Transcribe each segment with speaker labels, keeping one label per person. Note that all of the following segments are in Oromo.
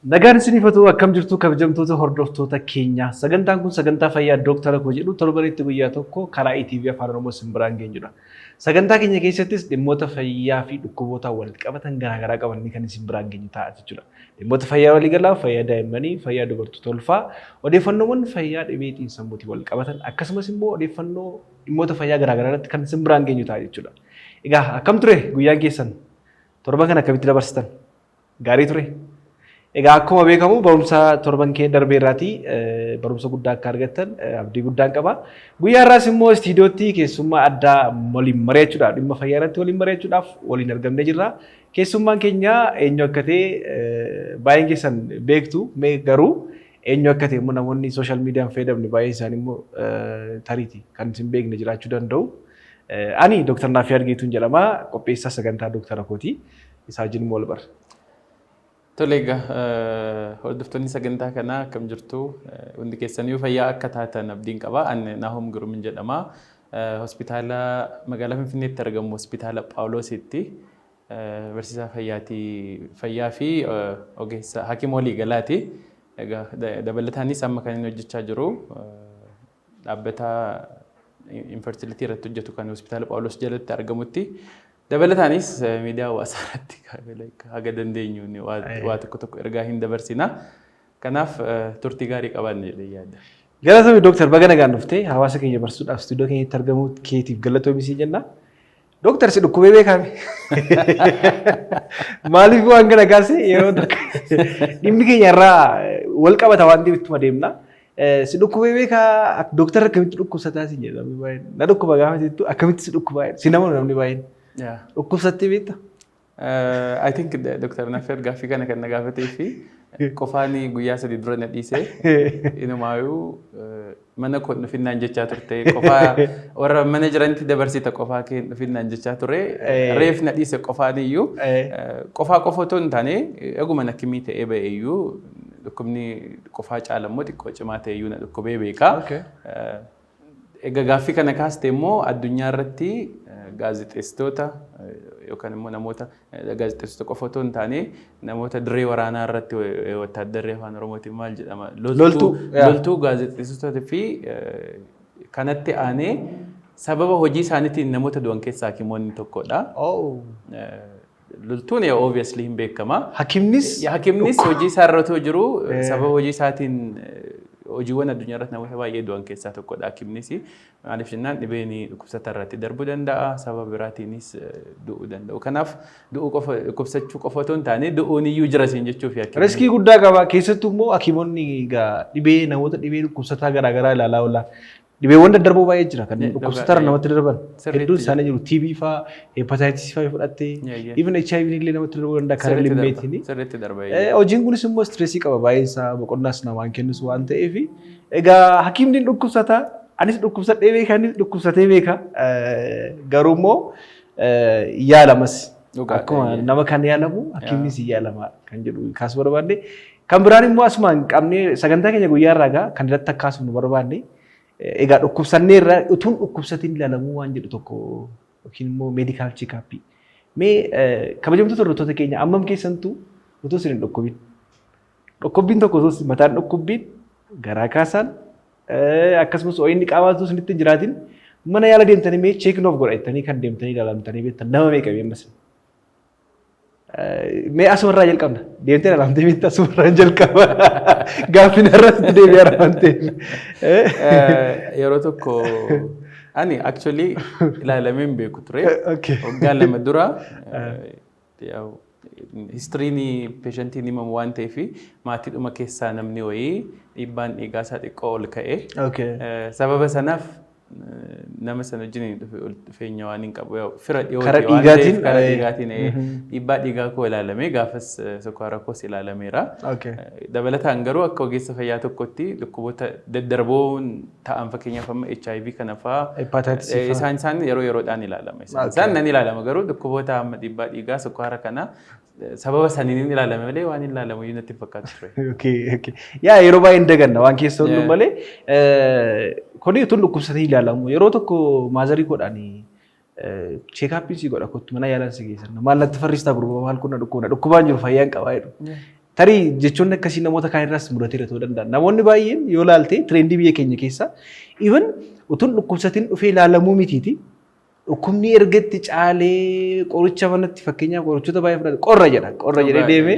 Speaker 1: Nagaan isiniif haa ta'u. Akkam jirtu, kabajamtoota hordoftoota keenya? Sagantaan kun sagantaa fayyaa Dooktara Koo jedhu torbanitti guyyaa tokko karaa ETV Afaan Oromoo isin biraan geenyudha. Sagantaa keenya keessattis dhimmoota fayyaa fi dhukkuboota wal qabatan garaagaraa qabannee kan isin biraan geenyu ta'a jechuudha. Dhimmoota fayyaa waliigalaa, fayyaa daa'immanii, fayyaa dubartoota ulfaa, odeeffannoowwan fayyaa dhibee xiinsammuutiin wal qabatan, akkasumas immoo odeeffannoo dhimmoota fayyaa garaagaraa irratti kan isin biraan geenyu ta'a jechuudha. Egaa akkam ture guyyaan keessan? Torban kana akkamitti dabarsitan? Gaarii ture. Egaa akkuma beekamu barumsa torban kee darbee irraatii barumsa guddaa akka argattan abdii guddaan qaba. Guyyaa har'aas immoo istiidiyootti keessummaa addaa waliin mari'achuudhaaf, dhimma fayyaa irratti waliin mari'achuudhaaf waliin argamnee jirra. Keessummaan keenya eenyu akka ta'e baay'een keessan beektu, mee garuu eenyu akka ta'e immoo namoonni social miidiyaan fayyadamne baay'een isaanii immoo tariiti kan isin beekne jiraachuu danda'u. Ani Dr. Naafii Argeetuun jedhama. Qopheessaa sagantaa Dooktara Kooti. Isaa wajjin immoo wal barra.
Speaker 2: Tole, egaa hordoftoonni sagantaa kanaa akkam jirtu? Hundi keessaniyyuu fayyaa akka taatan abdiin qaba. Ani Naahom Girumin jedhama. Hospitaala magaalaa Finfinneetti argamu, Hospitaala Phaawuloositti barsiisaa fayyaa fi ogeessa hakima waliigalaati. Egaa dabalataanis amma kan inni hojjechaa jiru dhaabbata infertility irratti hojjetu kan Hospitaala Phaawulos jalatti argamutti. Dabalataanis miidiyaa hawaasaa irratti haga dandeenyuun waa tokko tokko ergaa hin dabarsina. Kanaaf turtii gaarii qabaanne jedhee yaada.
Speaker 1: Galatoomi Dooktar, baga nagaan dhuftee hawaasa keenya barsiisuudhaaf istuudiyoo keenyatti argamuu keetiif galatoomi siin jenna. Dooktar, si dhukkubee beekame? Maaliif waan kana kaase? Yeroo tokko dhimmi keenya irraa wal qabata waan ta'eef ittuma deemna. Si dhukkubee beekaa dooktarri? Akkamitti dhukkubsataa siin jedha namni baay'een. Na dhukkuba gaafa jettu akkamitti si dhukkubaa jedha. Si nama namni baay'een. Dhukkubsattee beektaa?
Speaker 2: I think Dr. Naffer gaaffii kana kan na gaafatee fi qofaan guyyaa 3 dura na dhiise. Inumaayyuu mana koo dhufinnaan jechaa turte. Qofaa warra mana jiranitti dabarsita, qofaa kee dhufinnaan jechaa ture. Reef na dhiise qofaan iyyuu. Qofaa qofa otoo hin taane, eguma nakkimii ta'ee ba'e iyyuu, dhukkubni qofaa caala immoo xiqqoo cimaa ta'e iyyuu na dhukkubee beeka. Egaa gaaffii kana kaaste immoo, addunyaa irratti gaazexeessitoota yookaan immoo namoota, gaazexeessitoota qofa otoo hin taane, namoota dirree waraanaa irratti, wattaaddarri Afaan Oromootiin maal jedhama?
Speaker 1: Loltuu.
Speaker 2: Loltuu, gaazexeessitoota fi kanatti aanee sababa hojii isaaniitiin namoota du'an keessaa hakimoonni tokkodha. Loltuun obviously hin beekama.
Speaker 1: Hakimnis.
Speaker 2: Hakimnis hojii isaa irra otoo jiru sababa hojii isaatiin hojiiwwan addunyaa irratti namoota baay'ee du'an keessaa tokkodha hakimnis. Maaliif jennaan, dhibeen dhukkubsataa irratti darbuu danda'a, sababa biraatiinis du'uu danda'u. Kanaaf du'uu qofa, dhukkubsachuu qofa otoo hin taane du'uun iyyuu jira siin jechuuf
Speaker 1: hakimni. Riskii guddaa qaba. Keessattuu immoo hakimoonni egaa dhibee namoota dhibee dhukkubsataa garaagaraa ilaalaa oola. Dhibeewwan daddarboo baay'ee jira kan dhukkubsatarra namatti darban. Hedduun isaanii jiru. TB fa'aa, hepatitis fa'aa fudhattee, even HIV illee namatti darbuu danda'a karaa limmeetiin.
Speaker 2: Sirriitti darba.
Speaker 1: Hojiin kunis immoo stressii qaba, baay'een isaa boqonnaas namaan kennus waan ta'eef. Egaa hakiimni dhukkubsata, anis dhukkubsadhee beeka, innis dhukkubsatee beeka. Garuu immoo yaalamas. Akkuma nama kan yaalamu hakiimnis yaalama kan jedhu kaasuu barbaanne. Kan biraan immoo asumaan qabnee sagantaa keenya guyyaa irraa egaa kan irratti akka nu barbaanne, egaa dhukkubsannee irraa utuun dhukkubsatiin ilaalamuu waan jedhu tokko yookiin immoo medical check-upii. Mee kabajamtoota hordoftoota keenya, ammam keessantu utuu isin hin dhukkubin, dhukkubbiin tokko utuu mataan dhukkubbiin, garaa kaasaan, akkasumas ho'inni qaamaa utuu isinitti hin jiraatin mana yaala deemtanii mee check of godha jettanii kan deemtanii ilaalamtanii beektan nama meeqa ammas? Mee asumarraa jalqabna. Deemtee ilaalamtee beekta? Asumarraa jalqaba. Gaaffiin irratti deebi'aa waan ta'eef.
Speaker 2: Yeroo tokko ani actually ilaalamee hin beeku ture. Waggaa 2 dura historyn patientiin himamu waan ta'eef, maatiidhuma keessaa namni wayii dhiibbaan dhiigaa isaa xiqqoo ol ka'e. Sababa sanaaf nama sana wajjin dhufeenya waan hin qabu. Fira dhiyoo
Speaker 1: Karaa dhiigaatiin,
Speaker 2: karaa dhiigaatiin dhiibbaa dhiigaa koo ilaalame, gaafas sukkaara koos ilaalameera. Dabalataan garuu akka ogeessa fayyaa tokkotti dhukkuboota daddarboo ta'an, fakkeenyaaf amma HIV kana fa'aa,
Speaker 1: Hepatitis fa'aa.
Speaker 2: Isaan yeroo yeroodhaan ilaalama. Isaan nan ilaalama, garuu dhukkuboota amma dhiibbaa dhiigaa, sukkaara kana sababa saniin hin ilaalame malee waan hin ilaalamu iyyuu natti hin fakkaatu ture.
Speaker 1: Okay. Yaa, yeroo baay'ee hin daganna waan keessa hunduu malee, kuni utuun dhukkubsatee ilaalamu. Yeroo tokko maazarii godhani check-upii si godha, kottu mana yaalaan si geessan. Maal natti farristaa gurbaa, maal kun na dhukkuba, na dhukkubaan jiru, fayyaan qabaa jedhu. Tarii jechoonni akkasii namoota kaan irraas mudateera ta'uu danda'a. Namoonni baay'een yoo ilaalte, trendii biyya keenya keessa, even utuun dhukkubsatiin dhufee ilaalamuu mitiiti. Dhukkubni erga itti caalee qoricha manatti, fakkeenyaaf qorichoota baay'ee fudhata. Qorra jedha. Qorra jedhee deemee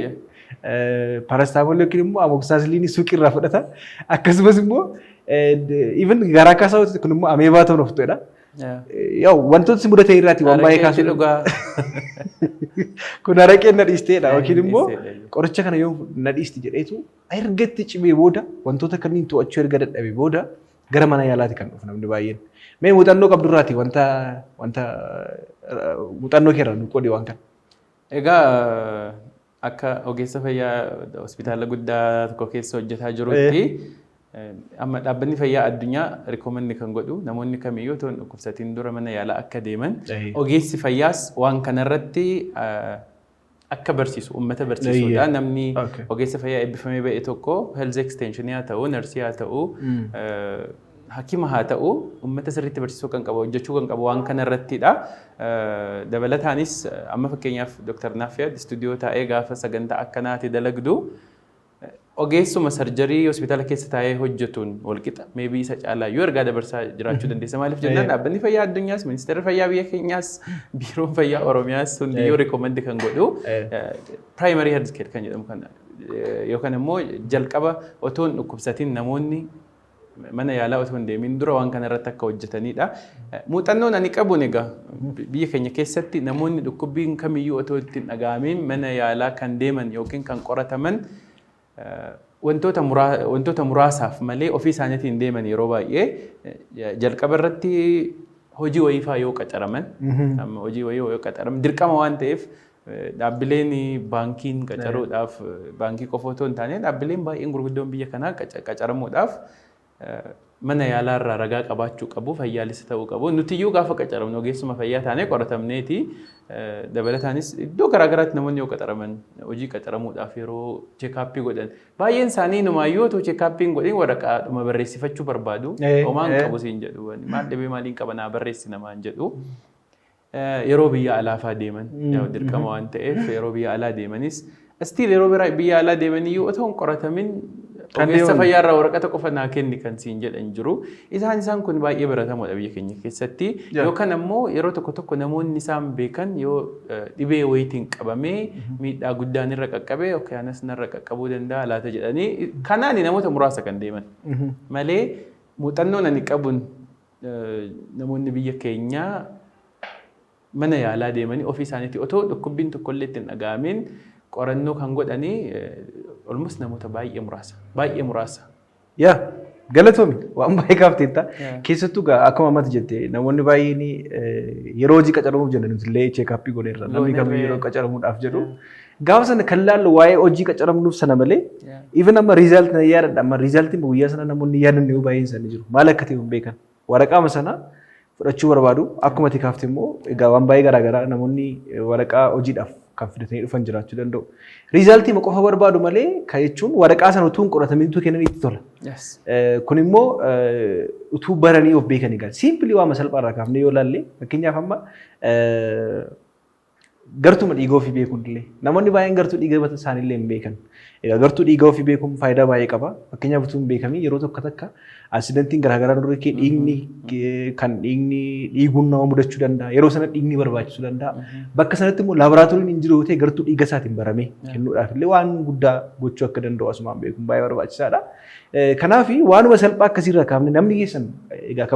Speaker 1: paracetamolii yookiin immoo amoxicillinii suuqii irraa fudhata. Akkasumas immoo even garaa kaasaa, kun immoo ameebaa ta'uun of ta'edha. Yaa'u, wantoota si mudate irraati waan baay'ee kaasuu.
Speaker 2: Dhugaa.
Speaker 1: Kun araqeen na dhiisteedha yookiin immoo qoricha kana yoo na dhiisti jedheetu erga itti cimee booda, wantoota kanneen to'achuu erga dadhabe booda gara mana yaalaati kan dhufu namni baay'een. Mee muuxannoo qabdurraati wanta muuxannoo keerraa nu qoodi waan kana.
Speaker 2: Egaa, akka ogeessa fayyaa hospitaala guddaa tokko keessa hojjetaa jirutti, amma dhaabbanni fayyaa addunyaa recommend kan godhu namoonni kamiyyuu otoo hin dhukkubsatiin dura mana yaalaa akka deeman, ogeessi fayyaas waan kanarratti akka barsiisu, uummata barsiisudha. Namni ogeessa fayyaa eebbifamee ba'e tokko, health extension haa ta'u, narsii haa ta'u, hakima haa ta'u, uummata sirriitti barsiisuu kan qabu, hojjechuu kan qabu waan kanarrattidha. Dabalataanis amma fakkeenyaaf Dr. Naafiyad istuudiyoo taa'ee gaafa sagantaa akkanaati dalagdu, ogeessuma surgery hospitaala keessa taa'ee hojjetuun walqixa, maybe isa caalaa yoo ergaa dabarsaa jiraachuu dandeessa. Maaliif jennaan, dhaabbanni fayyaa addunyaas, ministeerri fayyaa biyya keenyaas, biiroon fayyaa Oromiyaas hundiyyuu recommend kan godhu primary health care kan jedhamu kana, yookaan immoo jalqaba otoo hin dhukkubsatiin namoonni mana yaalaa otoo hin deemin dura waan kana irratti akka hojjetanidha. Muuxannoon ani qabuun egaa, biyya keenya keessatti namoonni dhukkubbiin kamiyyuu otoo itti hin dhaga'amin mana yaalaa kan deeman yookiin kan qorataman wantoota muraasaaf malee ofii isaaniitiin deeman yeroo baay'ee jalqaba irratti hojii wayiifaa yoo qacaraman, amma hojii wayii yoo qacaraman dirqama waan ta'eef, dhaabbileen baankiin qacaruudhaaf, baankii qofa otoo hin taane dhaabbileen baay'een gurguddoon biyya kanaa qacaramuudhaaf mana yaalaa irraa ragaa qabaachuu qabu, fayyaalessa ta'uu qabu. Nutiyyuu gaafa qacaramnu ogeessuma fayyaa taanee qoratamneeti. Dabalataanis iddoo garaagaraatti namoonni yoo qacaraman, hojii qacaramuudhaaf yeroo checkup godhan, baay'een isaanii numaayyuu otoo checkup hin godhin waraqaadhuma barreessifachuu barbaadu. Homaan qabu siin jedhu. Maal dhibee maaliin qaba, naa barreessi namaan jedhu. Yeroo biyya alaafaa deeman dirqama waan ta'eef, yeroo biyya alaa deemanis still, yeroo biraa biyya alaa deeman iyyuu otoo hin qoratamin ogeessa fayyaa irraa waraqata qofa naa kenni kan siin jedhan jiru. Isaan kun baay'ee baratamoodha biyya keenya keessatti. Yookaan ammoo yeroo tokko tokko namoonni isaan beekan yoo dhibee wayiitiin qabamee miidhaa guddaan irra qaqqabe, yookaan anas narra qaqqabuu danda'a laata jedhanii kanaan namoota muraasa kan deeman. Malee muuxannoon ani qabuun, namoonni biyya keenyaa mana yaalaa deemanii ofii isaaniitti otoo dhukkubbiin tokkollee itti hin dhaga'amin qorannoo kan godhanii almost namoota baay'ee muraasa. Baay'ee muraasa.
Speaker 1: Yaa, galatoomi, waan baay'ee kaafteetta. Keessattuu akkuma ammatti jette, namoonni baay'een yeroo hojii qacaramuuf jenna, nuti illee checkup godheerra, namni kamiyyuu yeroo qacaramuudhaaf jedhu. Gaafa sana kan laallu waa'ee hojii qacaramnuuf sana malee, even amma result na yaadadha, amma resultiin guyyaa sana namoonni yaadanne baay'een isaanii jiru. Maal akka ta'e hin beekan. Waraqaama sana fudhachuu barbaadu. Akkuma ati kaafte immoo egaa waan baay'ee garaagaraa namoonni waraqaa hojiidhaaf kan fidatanii dhufan jiraachuu danda'u. Resultii qofa barbaadu malee, kan jechuun waraqaa sana utuu hin qoratamin utuu kennan itti tola. Kun immoo utuu baranii of beekanii gala. Simply waama salphaarraa kaafnee yoo ilaalle, fakkeenyaaf amma gartuma dhiiga ofii beekuun illee, namoonni baay'een gartuu dhiiga isaanii illee hin beekan. Egaa gartuu dhiiga ofii beekuun faayidaa baay'ee qaba. Fakkeenyaaf utuu hin beekamin yeroo tokko takka accidentiin garaagaraa nurra kee, dhiigni kan dhiigni dhiiguun nama mudachuu danda'a. Yeroo sana dhiigni barbaachisuu danda'a. Bakka sanatti immoo laaboraatooriin hin jiru yoo ta'e, gartuu dhiiga isaatiin baramee kennuudhaaf illee waan guddaa gochuu akka danda'u asumaan beekuun baay'ee barbaachisaadha. Kanaaf waanuma salphaa akkasiirraa kaafne, namni keessan egaa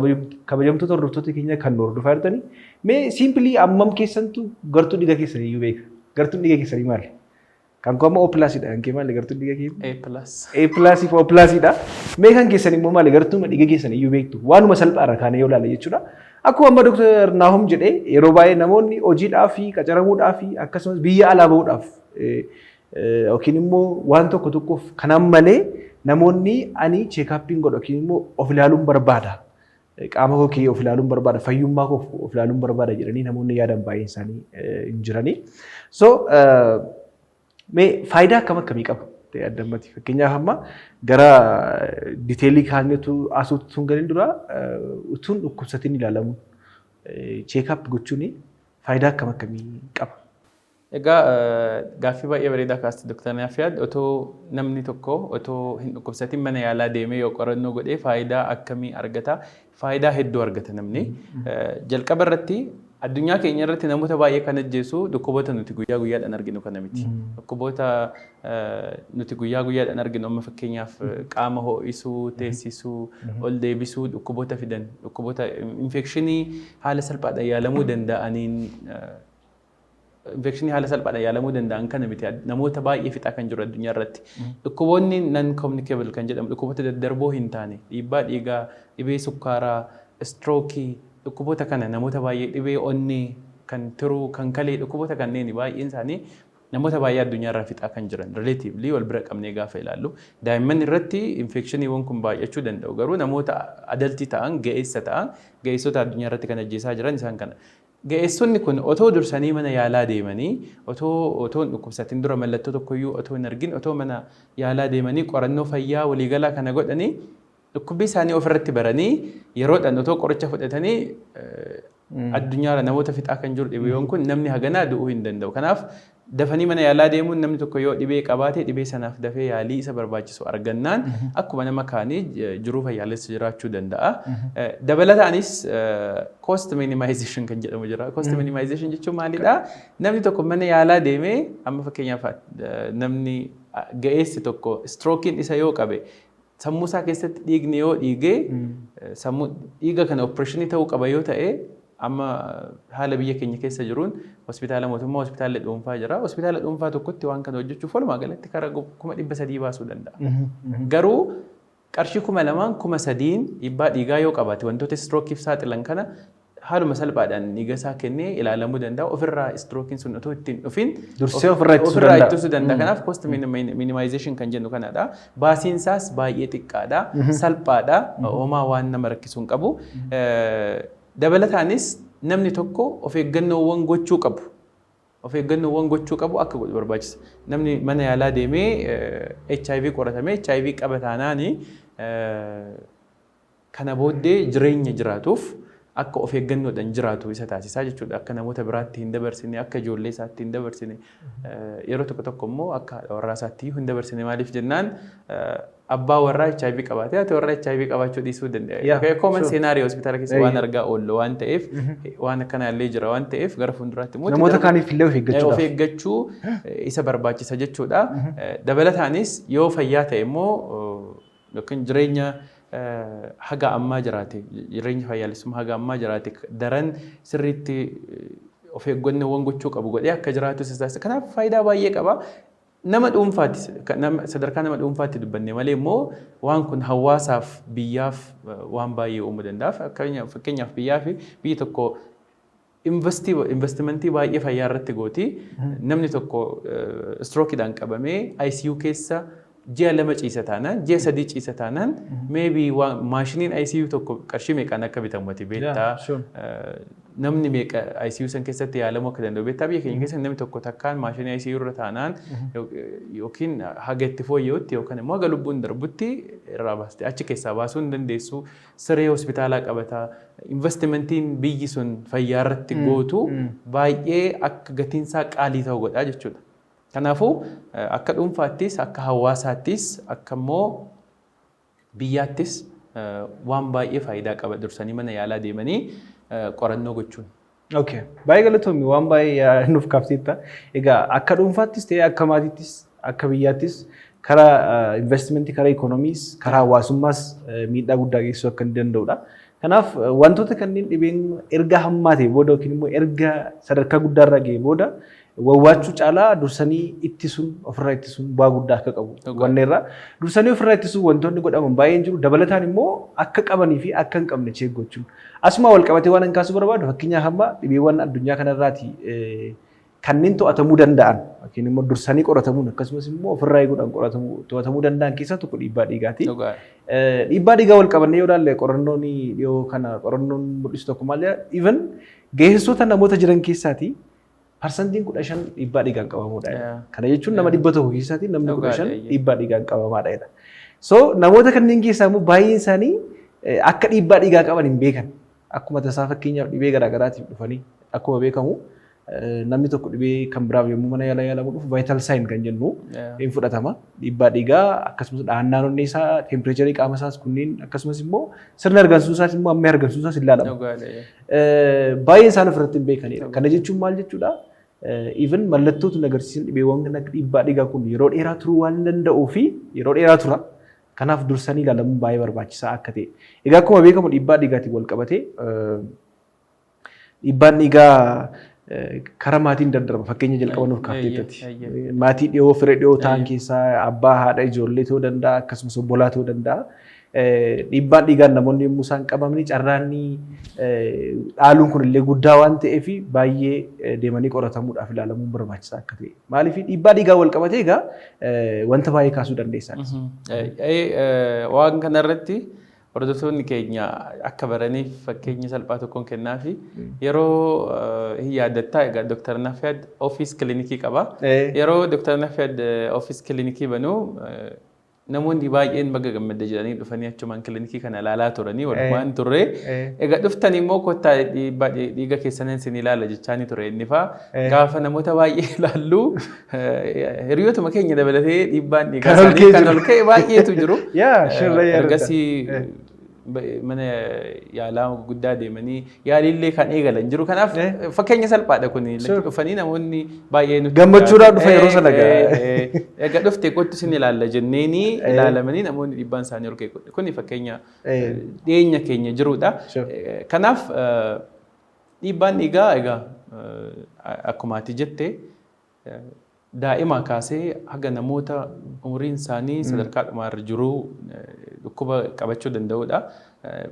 Speaker 1: kabajamtoota hordoftoota keenya kan nu hordofaa jirtanii, mee simply ammam keessantu gartuu dhiiga keessanii iyyuu beeka? Gartuun dhiiga keessanii maali? Kan koo amma O plusidha. Kan kee maali gartuun dhiiga kee?
Speaker 2: A plus.
Speaker 1: A plus fi O plusidha. Mee kan keessan immoo maali? Gartuuma dhiiga keessan iyyuu beektu? Waanuma salphaarra kaanee yoo ilaale jechuudha. Akkuma amma Dr. Naahom jedhee, yeroo baay'ee namoonni hojiidhaaf fi qacaramuudhaaf fi akkasumas biyya alaa bahuudhaaf yookiin immoo waan tokko tokkoof kanaan malee, namoonni ani checkupiin godha yookiin immoo of ilaaluun barbaada. Qaama koo kee of ilaaluun barbaada, fayyummaa koo of ilaaluun barbaada jedhanii namoonni yaadan baay'een isaanii hin jiranii. So mee faayidaa akkam akkamii qaba? Addammati fakkeenyaaf amma gara detailii kaannetu asuutti tun galin dura, utuun dhukkubsatiin ilaalamuun, checkup gochuun faayidaa akkam akkamii qaba?
Speaker 2: Egaa gaaffii baay'ee bareedaa kaasti, Dr. Naafiyaad. Otoo namni tokko otoo hin dhukkubsatin mana yaalaa deemee yoo qorannoo godhee faayidaa akkamii argata? Faayidaa hedduu argata namni. Jalqaba irratti addunyaa keenya irratti namoota baay'ee kan ajjeesu dhukkuboota nuti guyyaa guyyaadhaan arginu kana miti. Dhukkuboota nuti guyyaa guyyaadhaan arginu amma fakkeenyaaf qaama ho'isuu, teessisuu, ol deebisuu dhukkuboota fidan, dhukkuboota infekshinii haala salphaadhaan yaalamuu danda'aniin, infekshinii haala salphaadhaan yaalamuu danda'an kana miti namoota baay'ee fixaa kan jiru addunyaa irratti. Dhukkuboonni non communicable kan jedhamu, dhukkuboota daddarboo hin taane, dhiibbaa dhiigaa, dhibee sukkaaraa, strookii, dhukkuboota kana namoota baay'ee, dhibee onnee, kan tiruu, kan kalee, dhukkuboota kanneen baay'een isaanii namoota baay'ee addunyaa irraa fixaa kan jiran relatively wal bira qabnee gaafa ilaallu. Daa'imman irratti infekshiniiwwan kun baay'achuu danda'u, garuu namoota adultii ta'an, ga'eessa ta'an, ga'eessota addunyaa irratti kan ajjeesaa jiran isaan kana. Ga'eessonni kun otoo dursanii mana yaalaa deemanii, otoo hin dhukkubsatin dura, mallattoo tokkoyyuu otoo hin argin otoo mana yaalaa deemanii qorannoo fayyaa waliigalaa kana godhanii, dhukkubbii isaanii ofirratti baranii, yeroodhaan otoo qoricha fudhatanii, addunyaarra namoota fixaa kan jiru dhibeewwan kun namni haganaa du'uu hin danda'u. Kanaaf dafanii mana yaalaa deemuun, namni tokko yoo dhibee qabaate dhibee sanaaf dafee yaalii isa barbaachisu argannaan akkuma nama kaanii jiruu fayyaalessa jiraachuu danda'a. Dabalataanis cost minimization kan jedhamu jira. Cost minimization jechuun maalidhaa? Namni tokko mana yaalaa deemee, amma fakkeenyaaf namni ga'eessi tokko strookiin isa yoo qabe, sammuu isaa keessatti dhiigni yoo dhiigee, sammuu dhiiga kana opereeshinii ta'uu qaba yoo ta'e, amma haala biyya keenya keessa jiruun hospitaala mootummaa, hospitaala dhuunfaa jira. Hospitaala dhuunfaa tokkotti waan kana hojjechuuf walumaa galatti karaa 300,000 baasuu danda'a. Garuu qarshii 2,000n 3,000n dhiibbaa dhiigaa yoo qabaate, wantoota istirookiif saaxilan kana haaluma salphaadhaan dhiiga isaa kennee ilaalamuu danda'a. Ofirraa istirookiin sun otoo ittiin dhufin
Speaker 1: dursee ofirraa ittisuu
Speaker 2: ofirraa
Speaker 1: danda'a.
Speaker 2: Ittisuu danda'a. Kanaaf cost minimization kan jennu kanadha. Baasiin isaas baay'ee xiqqaadha. Salphaadha. Homaa waan nama rakkisuu hin qabu. Dabalataanis namni tokko of eeggannoowwan gochuu qabu. Of eeggannoowwan gochuu qabu akka godhu barbaachisa. Namni mana yaalaa deemee HIV qoratamee HIV qaba taanaani, kana booddee jireenya jiraatuuf akka of eeggannoodhaan jiraatu isa taasisaa jechuudha. Akka namoota biraatti hin dabarsine, akka ijoollee isaatti hin dabarsine, yeroo tokko tokko immoo akka haadha warraa isaatti hin dabarsine. Maaliif jennaan, abbaa warraa HIV qabaate haati warraa HIV qabaachuu dhiisuu danda'a. Common scenario hospitaala keessa waan argaa oollu waan ta'eef, waan akkanaa illee jira waan ta'eef, gara fuulduraatti immoo
Speaker 1: namoota kaaniif illee of
Speaker 2: of
Speaker 1: eeggachuudhaaf.
Speaker 2: Eeggachuu isa barbaachisa jechuudha. Dabalataanis yoo fayyaa ta'e immoo, yookiin jireenya haga ammaa jiraate, jireenya fayyaalessummaa haga ammaa jiraate daran sirriitti of eeggannoowwan gochuu qabu godhee akka jiraatu isa taasisa. Kanaaf faayidaa baay'ee qaba. Nama dhuunfaatti, sadarkaa nama dhuunfaatti dubbanne malee immoo waan kun hawaasaaf, biyyaaf waan baay'ee uumuu danda'a. Fakkeenyaaf biyyaa fi biyyi tokko investimentii baay'ee fayyaa irratti gooti. Namni tokko istirookiidhaan qabamee ICU keessa ji'a 2 ciisa taanaan, ji'a 3 ciisa taanaan, maybe maashiniin ICU tokko qarshii meeqaan akka bitamu ati beektaa. Namni meeqa ICU san keessatti yaalamuu akka danda'u beektaa. Biyya keenya keessatti namni tokko takkaan maashinii ICU irra taanaan, yookiin haga itti fooyya'utti yookaan immoo haga lubbuun darbutti irraa baaste achi keessaa baasuu hin dandeessu. Siree hospitaalaa qabataa. Investimentiin biyyi sun fayyaa irratti gootu baay'ee akka gatiinsaa qaalii ta'u godhaa jechuudha. Kanaafuu akka dhuunfaattis, akka hawaasaattis, akka immoo biyyaattis waan baay'ee faayidaa qaba dursanii mana yaalaa deemanii qorannoo gochuun.
Speaker 1: Okay. Baay'ee galatoomi, waan baay'ee nuuf kaafteetta. Egaa akka dhuunfaattis ta'ee, akka maatiittis, akka biyyaattis, karaa investimentii, karaa ikoonomiis, karaa hawaasummaas miidhaa guddaa geessisuu akka inni danda'udha. Kanaaf wantoota kanneen dhibeen erga hammaatee booda yookiin immoo erga sadarkaa guddaarra ga'ee booda wawwaachuu caalaa dursanii ittisuun, ofirraa ittisuun bu'aa guddaa akka qabu hubanneerra. Dursanii ofirraa ittisuun wantoonni godhaman baay'een jiru. Dabalataan immoo akka qabanii fi akka hin qabne check gochuun. Asuma wal qabatee waan hin kaasuu barbaadu, fakkeenyaaf amma dhibeewwan addunyaa kanarraati kanneen to'atamuu danda'an yookiin immoo dursanii qoratamuun akkasumas immoo ofirraa eeguudhaan qoratamuu to'atamuu danda'an keessaa tokko dhiibbaa dhiigaati. Dhiibbaa dhiigaa wal qabannee yoo ilaalle, qorannoon dhiyoo kana qorannoon mul'isu tokko maal jedha? Even ga'eessota namoota jiran keessaati 15% dhiibbaa dhiigaan qabamuudha. Kana jechuun nama 100 keessaati namni 15 dhiibbaa dhiigaan qabamaadha. So namoota kanneen keessaa immoo baay'een isaanii akka dhiibbaa dhiigaa qaban hin beekan. Akkuma tasaa fakkeenyaaf dhibee garaagaraatiif dhufanii, akkuma beekamu Namni tokko dhibee kan biraaf yommuu mana yaalaa yaalamu dhufu vital sign kan jennu hin fudhatama. Dhiibbaa dhiigaa, akkasumas dhahannaan onnee isaa, temperature qaama isaas kunneen, akkasumas immoo sirna hargansuu isaas immoo amma hargansuu isaas ilaalama. Baay'een isaan ofirratti hin beekanidha. Kana jechuun maal jechuudha? Even mallattootu agarsiisan dhibeewwan akka dhiibbaa dhiigaa kun yeroo dheeraa turuu waan danda'uu fi yeroo dheeraa tura. Kanaaf dursanii ilaalamuun baay'ee barbaachisaa akka ta'e. Egaa akkuma beekamu dhiibbaa dhiigaatiin wal qabatee dhiibbaan dhiigaa karaa maatiin daddarba, fakkeenya jalqaba nuuf kaafteettati. Maatii dhiyoo, fira dhiyoo ta'an keessaa abbaa, haadha, ijoollee ta'uu danda'a, akkasumas obbolaa ta'uu danda'a. Dhiibbaan dhiigaan namoonni yommuu isaan qabamanii carraanni dhaaluun kun illee guddaa waan ta'eef baay'ee deemanii qoratamuudhaaf ilaalamuun barbaachisaa akka ta'e. Maaliif dhiibbaa dhiigaa wal qabatee egaa wanta baay'ee kaasuu dandeessaa.
Speaker 2: Waan kanarratti hordoftoonni keenya akka baraniif fakkeenya salphaa tokkoon kennaafi. Yeroo hin yaadattaa egaa, Dr. Nafyad office kilinikii qaba. Yeroo Dr. Nafyad office kilinikii banuu namoonni baay'een baga gammadde jedhanii dhufanii achumaan kilinikii kana ilaalaa turanii walumaan turre. Egaa dhuftan immoo kottaa dhiibbaa dhiiga keessanin sin ilaala jechaanii ture inni faa. Gaafa namoota baay'ee ilaallu hiriyootuma keenya dabalatee dhiibbaan dhiigaa
Speaker 1: Kan ol
Speaker 2: isaanii
Speaker 1: ka'ee
Speaker 2: kan
Speaker 1: jiru.
Speaker 2: ol ka'e baay'eetu jiru.
Speaker 1: Yaa, shirra yaadata.
Speaker 2: Ergasii mana yaalaa guddaa deemanii yaaliillee kan eegalan jiru. Kanaaf fakkeenya salphaadha kun. Dhufanii namoonni baay'ee nutti
Speaker 1: Gammachuudhaan dhufa yeroo sana gaa.
Speaker 2: Egaa dhufte kottu sin ilaalla jenneeni ilaalamanii namoonni dhiibbaan isaanii ol ka'e. Kuni fakkeenya dhiyeenya keenya jirudha. Kanaaf dhiibbaan dhiigaa egaa akkuma ati jette daa'ima kaasee haga namoota umuriin isaanii sadarkaa dhumaarra jiru dhukkuba qabachuu danda'udha.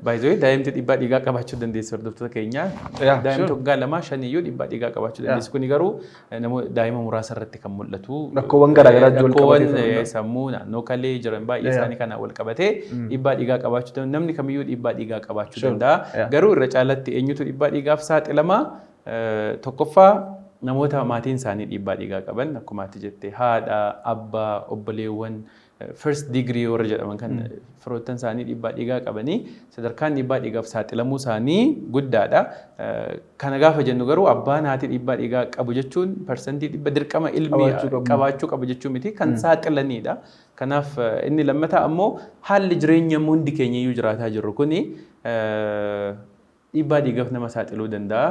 Speaker 2: Baay'ee daa'imti dhiibbaa dhiigaa qabaachuu dandeessi, hordoftoota keenya. Daa'imti waggaa 2 5 iyyuu dhiibbaa dhiigaa qabaachuu dandeessi. Kuni garuu namoota daa'ima muraasa irratti kan mul'atu.
Speaker 1: Rakkoowwan garaagaraa wal
Speaker 2: Rakkoowwan
Speaker 1: qabatee ta'uu
Speaker 2: sammuu naannoo kalee jiran baay'ee isaanii kanaan wal qabatee dhiibbaa dhiigaa qabaachuu danda'u. Namni kamiyyuu dhiibbaa dhiigaa qabaachuu danda'a. Garuu irra caalatti eenyutu dhiibbaa dhiigaaf saaxilama? Tokkoffaa, namoota maatiin isaanii dhiibbaa dhiigaa qaban, akkuma ati jette haadha, abbaa, obboleewwan first degree warra jedhaman kan firoottan isaanii dhiibbaa dhiigaa qabanii sadarkaan dhiibbaa dhiigaaf saaxilamuu isaanii guddaadha. Kana gaafa jennu garuu abbaan haati dhiibbaa dhiigaa qabu jechuun 100% dirqama ilmi
Speaker 1: Qabaachuu qabu.
Speaker 2: qabaachuu qabu jechuu miti, kan saaxilanidha. Kanaaf inni lammataa ammoo haalli jireenya hundi keenya iyyuu jiraataa jirru kuni dhiibbaa dhiigaaf nama saaxiluu danda'a.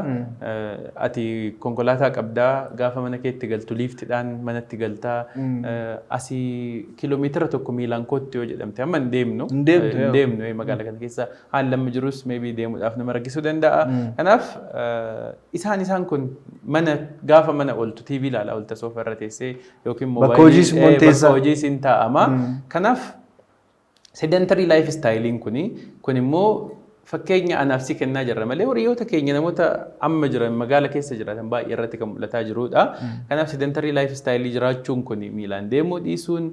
Speaker 2: Ati konkolaataa qabdaa, gaafa mana keetti galtu liiftiidhaan manatti galtaa. Asii kiiloomeetira 1 miilaan kootti yoo jedhamte amma hin deemnu.
Speaker 1: Hin deemtu,
Speaker 2: Hin
Speaker 1: yaa.
Speaker 2: deemnu, magaalaa kana keessa haalli amma jirus maybe deemuudhaaf nama rakkisuu danda'a. Kanaaf isaan kun mana gaafa mana ooltu TV ilaalaa oolta soofa irra teessee yookiin
Speaker 1: Bakka hojiis immoo hin teessa.
Speaker 2: Bakka hojiis hin taa'ama. Kanaaf sedentary life style'n kun immoo fakkeenya anaaf si kennaa jirra malee hiriyoota keenya namoota amma jiran magaala keessa jiraatan baay'ee irratti kan mul'ataa jirudha. Kanaaf sedentary life style jiraachuun kun miilaan deemuu dhiisuun,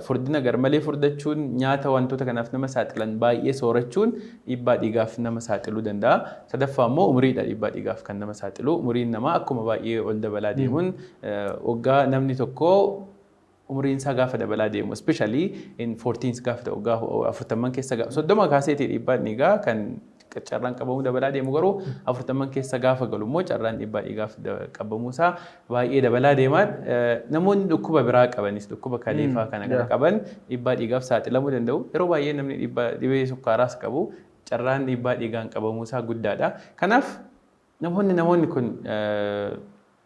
Speaker 2: furdina garmalee furdachuun, nyaata wantoota kanaaf nama saaxilan baay'ee soorachuun dhiibbaa dhiigaaf nama saaxiluu danda'a. Sadaffaa immoo umuriidha dhiibbaa dhiigaaf kan nama saaxilu. Umuriin namaa akkuma baay'ee ol dabalaa deemuun waggaa namni tokko umuriin isaa gaafa dabalaa deemu, especially in 14 gaafa ta'u, waggaa 40 keessa, 30 kaaseetii dhiibbaan dhiigaa kan carraan qabamuu dabalaa deemu, garuu 40 keessa gaafa galu immoo carraan dhiibbaa dhiigaaf qabamuu isaa baay'ee dabalaa deema. Namoonni dhukkuba biraa qabanis, dhukkuba kaleefaa kana kana qaban dhiibbaa dhiigaaf saaxilamuu danda'u. Yeroo baay'ee namni dhiibbaa dhibee sukkaaraas qabu carraan dhiibbaa dhiigaan qabamuu isaa guddaadha. Kanaaf namoonni kun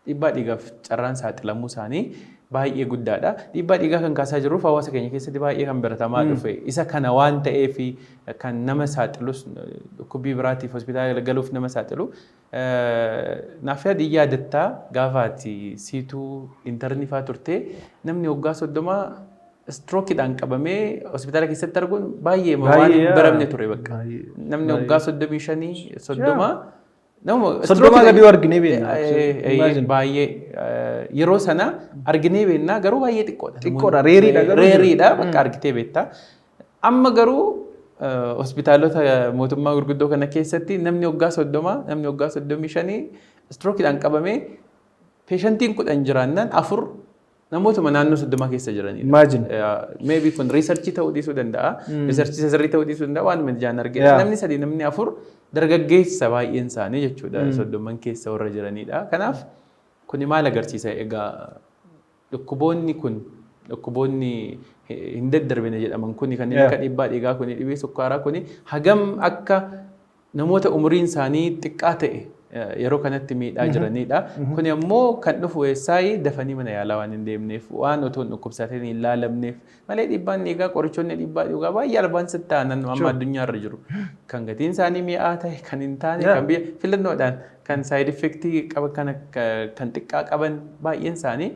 Speaker 2: dhiibbaa dhiigaaf carraan saaxilamuu isaanii baay'ee guddaadha. Dhiibbaa dhiigaa kan kaasaa jirruuf hawaasa keenya keessatti baay'ee kan baratamaa dhufe isa kana waan ta'eef kan nama saaxilus dhukkubbii biraatiif hospitaala galuuf nama saaxilu. Naaf yaadi, yaadattaa gaafa ati siituu intern faa turte namni waggaa 30 strokeiidhaan qabamee hospitaala keessatti arguun baay'ee waan hin baramne ture bakka. Namni waggaa 35, 30 nama
Speaker 1: 30 gadi arginee beekna.
Speaker 2: Baay'ee yeroo sana arginee beekna, garuu baay'ee xiqqoodha.
Speaker 1: Xiqqoodha, rareiidha garuu.
Speaker 2: Rareiidha, bakka argitee beekta. Amma garuu hospitaalota mootummaa gurguddoo kana keessatti namni waggaa 30, namni waggaa 35 strokeiidhaan qabamee patientiin 10 jiraannaan afur Namootuma naannoo 30 keessa jiranidha.
Speaker 1: Imagine.
Speaker 2: Maybe kun researchii ta'uu dhiisuu danda'a. Researchii sirrii ta'uu dhiisuu danda'a, waan ijaan argee. Namni sadii, namni afur dargaggeessa baay'een isaanii jechuudha. 30n keessa warra jiranidha. Kanaaf kuni maal agarsiisa egaa? Dhukkuboonni kun, dhukkuboonni hin daddarbine jedhaman kuni, kanneen akka dhiibbaa dhiigaa kuni, dhibee sukkaaraa kuni, hagam akka namoota umuriin isaanii xiqqaa ta'e yeroo kanatti miidhaa jiranidha. Kuni ammoo kan dhufu eessaayi? Dafanii mana yaalaa waan hin deemneef, waan otoo hin dhukkubsatin hin laalamneef malee, dhiibbaan dhiigaa, qorichoonni dhiibbaa dhiigaa baay'ee advance ta'an amma addunyaarra jiru. Kan gatiin isaanii mi'aa ta'e, kan hin taane, kan biyya filannoodhaan kan side effectii qaban, kan xiqqaa qaban baay'een isaanii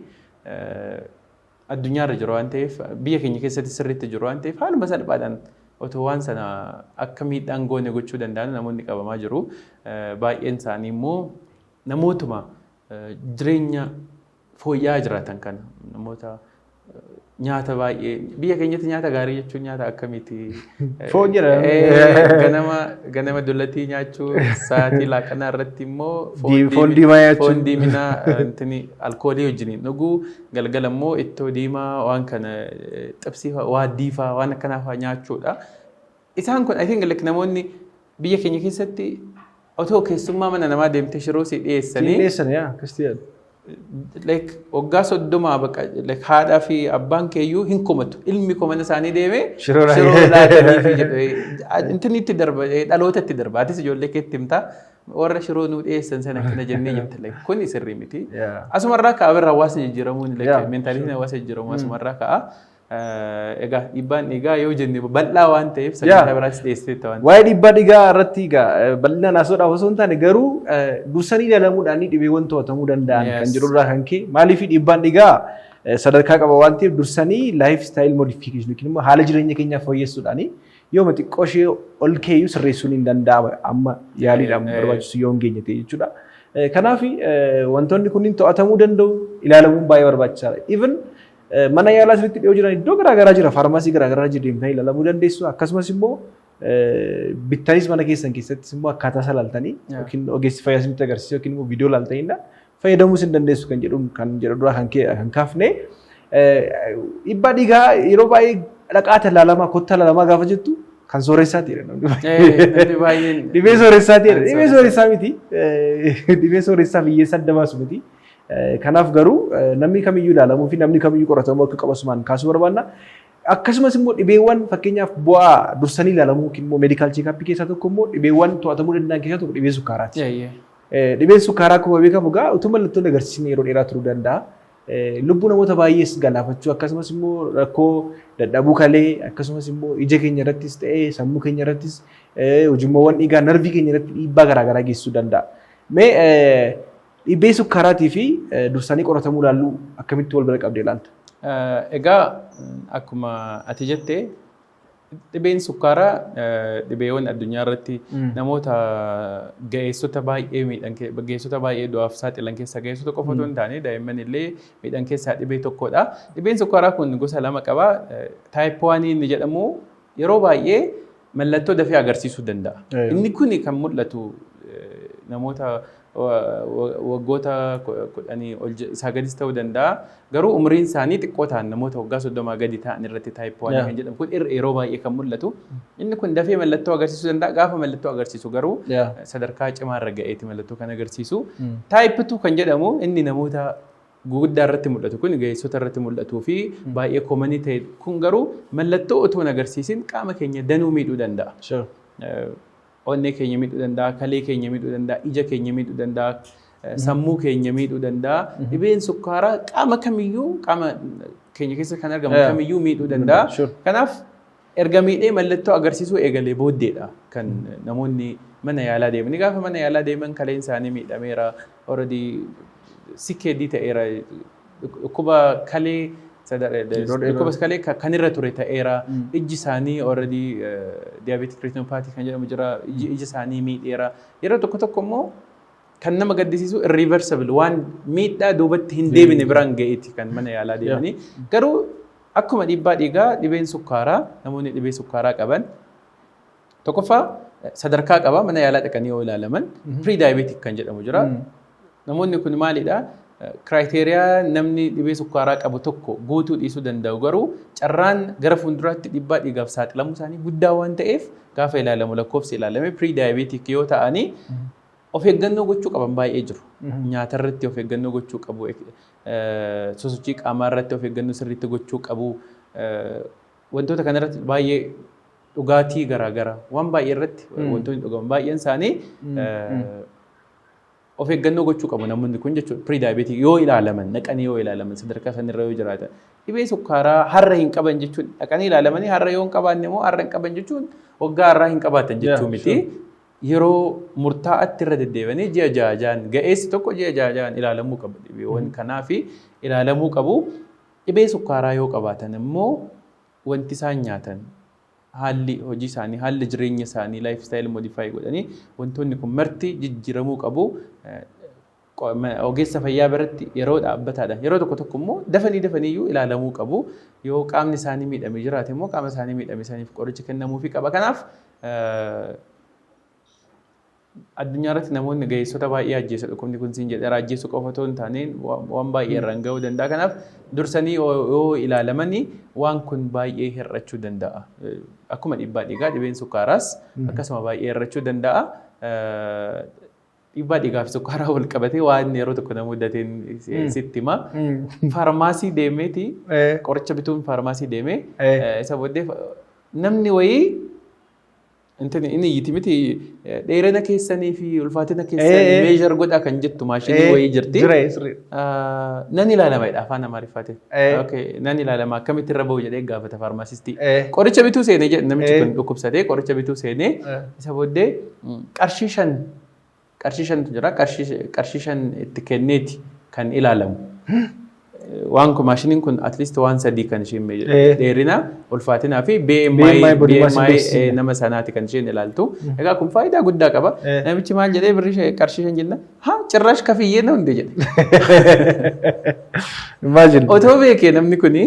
Speaker 2: addunyaarra jiru waan ta'eef, biyya keenya keessatti sirriitti jiru waan ta'eef, haaluma salphaadhaan otoo waan sana akka miidhaan goone gochuu danda'an namoonni qabamaa jiru. Baay'een isaanii immoo namootuma jireenya fooyya'aa jiraatan kana, namoota nyaata baay'ee, biyya keenyatti nyaata gaarii jechuun nyaata akkamiiti?
Speaker 1: Foon jedha.
Speaker 2: Ganama ganama dullatii nyaachuu, sa'aatii laaqanaa irratti immoo
Speaker 1: foon diimaa nyaachuu.
Speaker 2: Foon diiminaa intini alkoolii wajjiniin dhuguu, galgala immoo ittoo diimaa, waan kana xibsii fa'aa, waaddii fa'aa, waan akkanaa fa'aa nyaachuudha. Isaan kun, I think, like namoonni biyya keenya keessatti otoo keessummaa mana namaa deemtee shiroo si dhiyeessanii
Speaker 1: Dhiyeessan, yaa, akkasitti yaadu.
Speaker 2: Like waggaa 30 baqa like haadhaa fi abbaan keeyyuu hin komatu. Ilmi koo mana isaanii deemee
Speaker 1: shiroo
Speaker 2: shiroo laataniifi jedhu. Intini itti darba, dhaloota itti darba. Atis ijoollee keetti himtaa, warra shiroo nuu dhiyeessan sana akkana jennee jette. Like kuni sirrii miti. Asumarraa ka'a birra hawaasni jijjiiramuun, like mentalityn hawaasa jijjiiramuu asumarraa ka'a. Egaa dhiibbaan dhiigaa yoo jenne bal'aa waan ta'eef sagantaa biraas dhiyeessiteetta waan
Speaker 1: Waa'ee dhiibbaa dhiigaa irratti egaa bal'inaan haasa'uudhaaf osoo hin taane garuu dursanii ilaalamuudhaan dhibeewwan to'atamuu danda'an kan jedhurraa kan ka'e, maaliif dhiibbaan dhiigaa sadarkaa qaba waan ta'eef, dursanii lifestyle modification yookiin immoo haala jireenya keenyaa fooyyessuudhaan yooma xiqqoo ishee ol keeyyuu sirreessuun hin danda'ama, amma yaaliidhaan barbaachisu yoo hin geenye ta'e jechuudha. Kanaaf wantoonni kunniin to'atamuu danda'u, ilaalamuun baay'ee barbaachisaadha. Even mana yaalaa isinitti dhiyoo jiran iddoo garaagaraa jira, faarmaasii garaagaraa jira, deemtanii ilaalamuu dandeessu. Akkasumas immoo bittanis mana keessan keessattis immoo akkaataa isaa ilaaltanii yookiin ogeessi fayyaa isinitti agarsiisu yookiin immoo viidiyoo ilaaltanii fayyadamuus hin dandeessu kan jedhu kan jedhu dura kan kaafne. Dhiibbaa dhiigaa yeroo baay'ee dhaqaata ilaalamaa, kottaa ilaalamaa gaafa jettu kan sooressaati jedha namni baay'een.
Speaker 2: Namni baay'een.
Speaker 1: Dhibee sooressaati jedha. Dhibee sooressaa miti. Dhibee sooressaa fi hiyyeessa adda baasu miti. Kanaaf garuu namni kamiyyuu ilaalamuu fi namni kamiyyuu qoratamuu akka qabu asumaan kaasuu barbaanna. Akkasumas immoo dhibeewwan, fakkeenyaaf, bu'aa dursanii ilaalamuu yookiin immoo medical checkupii keessaa tokko immoo, dhibeewwan to'atamuu danda'an keessaa tokko dhibee sukkaaraati. Dhibeen sukkaaraa akkuma beekamu egaa utuu mallattoon agarsiisni yeroo dheeraa turuu danda'a. Lubbuu namoota baay'ees galaafachuu, akkasumas immoo rakkoo dadhabuu kalee, akkasumas immoo ija keenya irrattis ta'ee sammuu keenya irrattis, ujummoowwan dhiigaa, narvii keenya irratti dhiibbaa garaagaraa geessisuu danda'a. Mee dhibee sukkaaraatii fi dursanii qoratamuu ilaalluu akkamitti wal bira qabdee ilaalta?
Speaker 2: Egaa akkuma ati jette, dhibeen sukkaaraa dhibeewwan addunyaa irratti namoota ga'eessota baay'ee miidhan, ga'eessota baay'ee du'aaf saaxilan keessaa, ga'eessota qofa otoo hin taane daa'imman illee miidhan keessaa dhibee tokkodha. Dhibeen sukkaaraa kun gosa lama qaba. Type 1 inni jedhamu yeroo baay'ee mallattoo dafee agarsiisuu danda'a. Inni kun kan mul'atu namoota waggoota 10 ol isaa gadis ta'uu danda'a. Garuu umriin isaanii xiqqoo ta'an, namoota waggaa 30 gadi ta'an irratti type 1 kan jedhamu kun yeroo baay'ee kan mul'atu. Inni kun dafee mallattoo agarsiisuu danda'a. Gaafa mallattoo agarsiisu garuu sadarkaa cimaarra ga'eeti mallattoo kan agarsiisu. Type 2 kan jedhamu, inni namoota guguddaa irratti mul'atu kun, ga'eessota irratti mul'atuu fi baay'ee commonii ta'e kun garuu mallattoo otoo hin agarsiisin qaama keenya danuu miidhuu danda'a. Onnee keenya miidhuu danda'a, kalee keenya miidhuu danda'a, ija keenya miidhuu danda'a, sammuu keenya miidhuu danda'a. Dhibeen sukkaaraa qaama kamiyyuu, qaama keenya keessa kan argamu kamiyyuu miidhuu danda'a. Kanaaf erga miidhee mallattoo agarsiisuu eegalee booddeedha kan namoonni mana yaalaa deeman. Gaafa mana yaalaa deeman kaleen isaanii miidhameera, already CKD ta'eera, dhukkuba kalee dhukkuba kalee kan irra ture ta'eera, ijji isaanii already diabetic retinopathy kan jedhamu jira, ija isaanii miidheera. Yeroo tokko tokko immoo kan nama gaddisiisu irreversible, waan miidhaa duubatti hin deebine biraan ga'eeti kan mana yaalaa deemanii. Garuu akkuma dhiibbaa dhiigaa dhibeen sukkaaraa, namoonni dhibee sukkaaraa qaban tokkoffaa sadarkaa qaba. Mana yaalaa dhaqanii yoo ilaalaman pre-diabetic kan jedhamu jira. Namoonni kun maalidha? Criteria namni dhibee sukkaaraa qabu tokko guutuu dhiisuu danda'u, garuu carraan gara fuulduraatti dhiibbaa dhiigaaf saaxilamuu isaanii guddaa waan ta'eef, gaafa ilaalamu lakkoofsi ilaalame pre-diabetic yoo ta'anii of eeggannoo gochuu qaban baay'ee jiru. Nyaata irratti of eeggannoo gochuu qabu. Sosochii qaamaa irratti of eeggannoo sirriitti gochuu qabu. Wantoota kanarratti baay'ee, dhugaatii garaagaraa waan baay'ee irratti, wantoonni dhugaman baay'een isaanii of eeggannoo gochuu qabu namoonni kun jechuudha. Pre-diabetic yoo ilaalaman, dhaqanii yoo ilaalaman, sadarkaa sanirra yoo jiraatan, dhibee sukkaaraa har'a hin qaban jechuun, dhaqanii ilaalamanii har'a yoo hin qabaanne immoo har'a hin qaban jechuun waggaa har'aa hin qabaatan jechuu miti. Yeroo murtaa'aatti irra deddeebi'anii ji'a ja'a ja'an, ga'eessi tokko ji'a ja'a ja'an ilaalamuu qaba dhibeewwan kanaa fi ilaalamuu qabu. Dhibee sukkaaraa yoo qabaatan immoo wanti isaan nyaatan, haalli hojii isaanii, haalli jireenya isaanii, lifestyle modify godhanii wantoonni kun marti jijjiiramuu qabu. Ogeessa fayyaa biratti yeroo dhaabbataadha. Yeroo tokko tokko immoo dafanii dafaniiyyuu ilaalamuu qabu. Yoo qaamni isaanii miidhame jiraate immoo qaama isaanii miidhame saniif qoricha kennamuufii qaba. Kanaaf addunyaa irratti namoonni ga'eessota baay'ee ajjeesa dhukkubni kun siin jedheera. Ajjeesuu qofa otoo hin taane waan baay'ee irraan ga'uu danda'a. Kanaaf dursanii yoo ilaalamanii waan kun baay'ee hir'achuu danda'a. Akkuma dhiibbaa dhiigaa dhibeen sukkaaraas akkasuma baay'ee hir'achuu danda'a. Dhiibbaa dhiigaa fi sukkaaraa wal qabatee waan yeroo tokko nama mudateen sitti hima. Faarmaasii deemeeti qoricha bituun faarmaasii deemee, isa booddee namni wayii Intini inni iyyiti miti, dheerina keessanii fi ulfaatina keessanii measure godhaa kan jettu maashinii wayii jirti.
Speaker 1: Jira, sirrii.
Speaker 2: Nan ilaalama jedha afaan Amaariffaatiin. Okay, nan ilaalama, akkamitti irra bahu jedhee gaafata faarmaasistii. Qoricha bituu seenee jedhe namichi kun, dhukkubsatee qoricha bituu seenee, isa booddee 5 qarshii 5tu jira, qarshii 5 itti kenneeti kan ilaalamu. Waan kun, maashiniin kun at least waan sadii kan isheen dheerina, ulfaatinaa fi BMI
Speaker 1: BMI, body mass
Speaker 2: BMI
Speaker 1: index.
Speaker 2: Nama sanaati kan isheen ilaaltu. Egaa kun faayidaa guddaa qaba. Namichi maal jedhee, birrii qarshii 5 jenna haa cirrash kafiyyee na hunde jedhe.
Speaker 1: Imagine.
Speaker 2: Otoo beekee namni kuni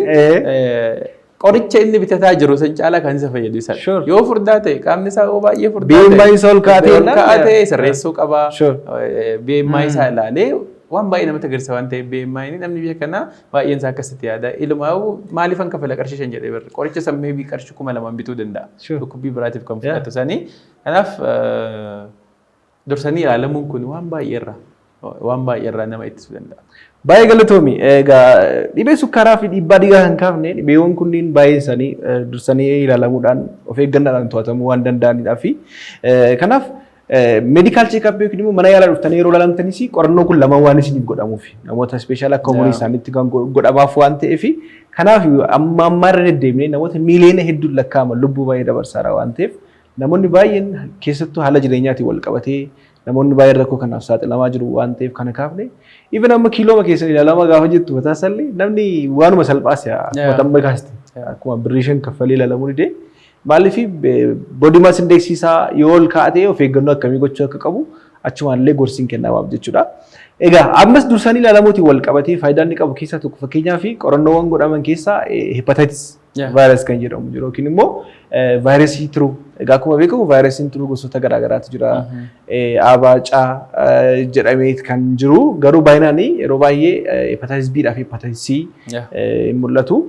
Speaker 2: qoricha inni bitataa jiru san caalaa kan isa fayyadu isa. Yoo furdaa ta'e, qaamni isaa yoo baay'ee furdaa ta'e,
Speaker 1: BMI isaa ol kaa'atee
Speaker 2: ol ka'aa ta'e sirreessuu qaba. BMI isaa ilaalee waan baay'ee namatti agarsiisa waan ta'eef, BMI namni biyya kanaa baay'een isaa akkasitti yaada. Ilumaa maaliifan kafala qarshii 5 jedhee barre, qoricha san maybe qarshii 2000 bituu danda'a. Dhukkubbii biraatiif kan fudhatu sanii. Kanaaf dursanii ilaalamuun kun waan baay'ee irraa nama ittisuu danda'a.
Speaker 1: Baay'ee galatoomi. Egaa dhibee sukkaaraa fi dhiibbaa dhiigaa kan kaafne, dhibeewwan kunniin baay'een isaanii dursanii ilaalamuudhaan of eeggannaadhaan to'atamuu waan danda'anidhaa fi kanaaf medical checkup yookiin immoo mana yaalaa dhuftanii yeroo ilaalamtanis qorannoo kun lamaan waan isiniif godhamuuf, namoota special akka umurii isaaniitti kan godhamaaf waan ta'eef, kanaaf amma ammaa irra deddeebinee namoota miiliyoona hedduun lakkaa'aman lubbuu baay'ee dabarsaara waan ta'eef, namoonni baay'een keessattuu haala jireenyaatiin wal qabatee namoonni baay'een rakkoo kanaaf saaxilamaa jiru waan ta'eef kana kaafne. Even amma kiilooma keessan ilaalama gaafa jettu mataa salli namni waanuma salphaas akkuma amma kaaste, akkuma birrii 5 kaffalee ilaalamuu didee, maaliif body mass index isaa yoo ol kaa'ate of eeggannoo akkamii gochuu akka qabu achumaan gorsiin kennamaaf jechuudha. Egaa ammas dursanii ilaalamuutiin wal qabatee faayidaa inni qabu keessaa tokko, fakkeenyaaf qorannoowwan godhaman keessaa hepatitis virus kan jedhamu jiru yookiin immoo vaayirasii tiruu. Egaa akkuma beekamu vaayirasiin tiruu gosoota garaagaraatu jira. A, B, C jedhamee kan jiru, garuu baay'inaan yeroo baay'ee hepatitis B dhaa fi hepatitis C hin mul'atu.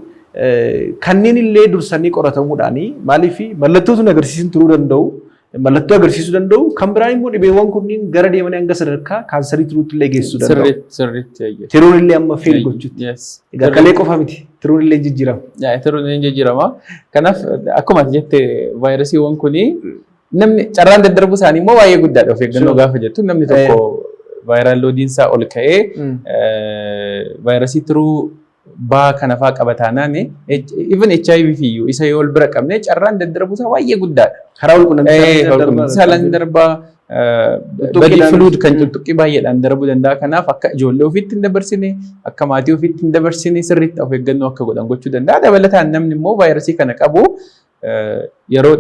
Speaker 1: Kanneen illee dursanii qoratamuudhaan, maaliif mallattoo sun agarsiisun turuu danda'u, mallattoo agarsiisuu danda'u. Kan biraan immoo dhibeewwan kunniin gara deemanii hanga sadarkaa kaansarii tiruutti illee geessisuu danda'u.
Speaker 2: Sirriitti.
Speaker 1: Tiruun illee amma fail gochuutti. Egaa kalee qofa miti, tiruun illee jijjiirama.
Speaker 2: Tiruun illee jijjiirama. Kanaaf akkuma ati jette vaayirasiiwwan kunii namni carraan daddarbuu isaanii immoo baay'ee guddaadha. Of eeggannoo gaafa jettu, namni tokko viral loadiin isaa ol ka'ee vaayirasii tiruu baa kana fa'aa qaba taanaan, even HIV fi iyyuu isa yoo ol bira qabne, carraan daddarbuu isaa baay'ee guddaadha.
Speaker 1: Karaa walqunnamtii
Speaker 2: saalaan darbaa, body fluid kan tuttuqqii baay'eedhaan darbuu danda'a. Kanaaf akka ijoollee ofiitti hin dabarsine, akka maatii ofiitti hin dabarsine sirriitti of eeggannoo akka godhan gochuu danda'a. Dabalataan namni immoo vaayirasii kana qabu yeroo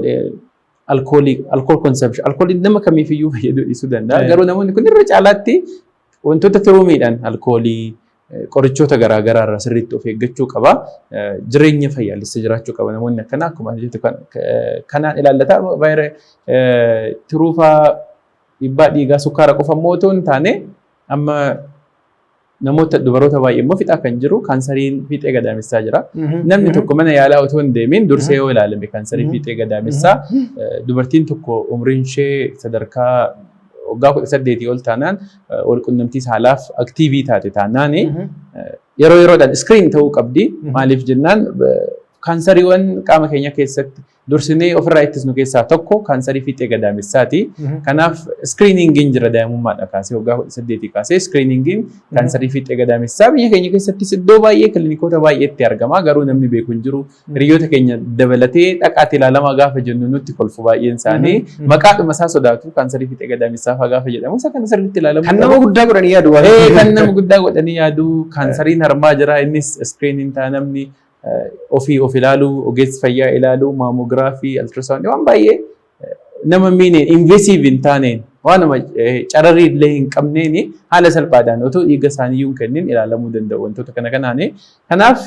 Speaker 2: alkoolii, alcohol consumption, alkooliin nama kamiifiyyuu fayyaduu dhiisuu danda'a. Garuu namoonni kun irra caalaatti wantoota tiruu miidhan, alkoolii, qorichoota garaagaraa irraa sirriitti of eeggachuu qaba. Jireenya fayyaalessa jiraachuu qaba. Namoonni akkanaa akkuma jettu kanaan ilaallata. Tiruufaa, dhiibbaa dhiigaa, sukkaara qofa immoo otoo hin taane amma Namoota dubaroota baay'ee immoo fixaa kan jiru kaansariin fiixee gadaamessaa jira. Namni tokko mana yaalaa otoo hin deemin dursee yoo ilaalame kaansarii fiixee gadaamessaa, dubartiin tokko umriin ishee sadarkaa waggaa 18 ol taanaan, wal qunnamtii saalaaf active taate taanaan, yeroo yeroodhaan screen ta'uu qabdi. Maaliif jennaan, kaansariiwwan qaama keenya keessatti dursinee ofirraa ittisnu keessaa tokko kaansarii fiixee gadaamessaati. Kanaaf screeningiin jira. Daa'imummaadha kaasee, waggaa 18 kaasee screeningiin kaansarii fiixee gadaamessaa biyya keenya keessattis iddoo baay'ee, kiliinikoota baay'eetti argama. Garuu namni beeku hin jiru. Hiriyoota keenya dabalatee dhaqaatti ilaalamaa gaafa jennu nutti kolfu baay'een isaanii. Maqaadhuma isaa sodaatu. Kaansarii fiixee gadaamessaa fa'aa gaafa jedhamu isa kana sirriitti ilaalamuu
Speaker 1: Kan nama guddaa godhanii yaadu waan.
Speaker 2: Kan nama guddaa godhanii yaadu. Kaansariin harmaa jira, innis screening ta'a. Namni ofii of ilaaluu, ogeessi fayyaa ilaaluu, mammography, ultrasound, waan baay'ee nama miine, invasive hin taaneen, waan nama cararii illee hin qabneen, haala salphaadhaan otoo dhiiga isaanii iyyuu hin kennin ilaalamuu danda'u wantoota kana kanaani. Kanaaf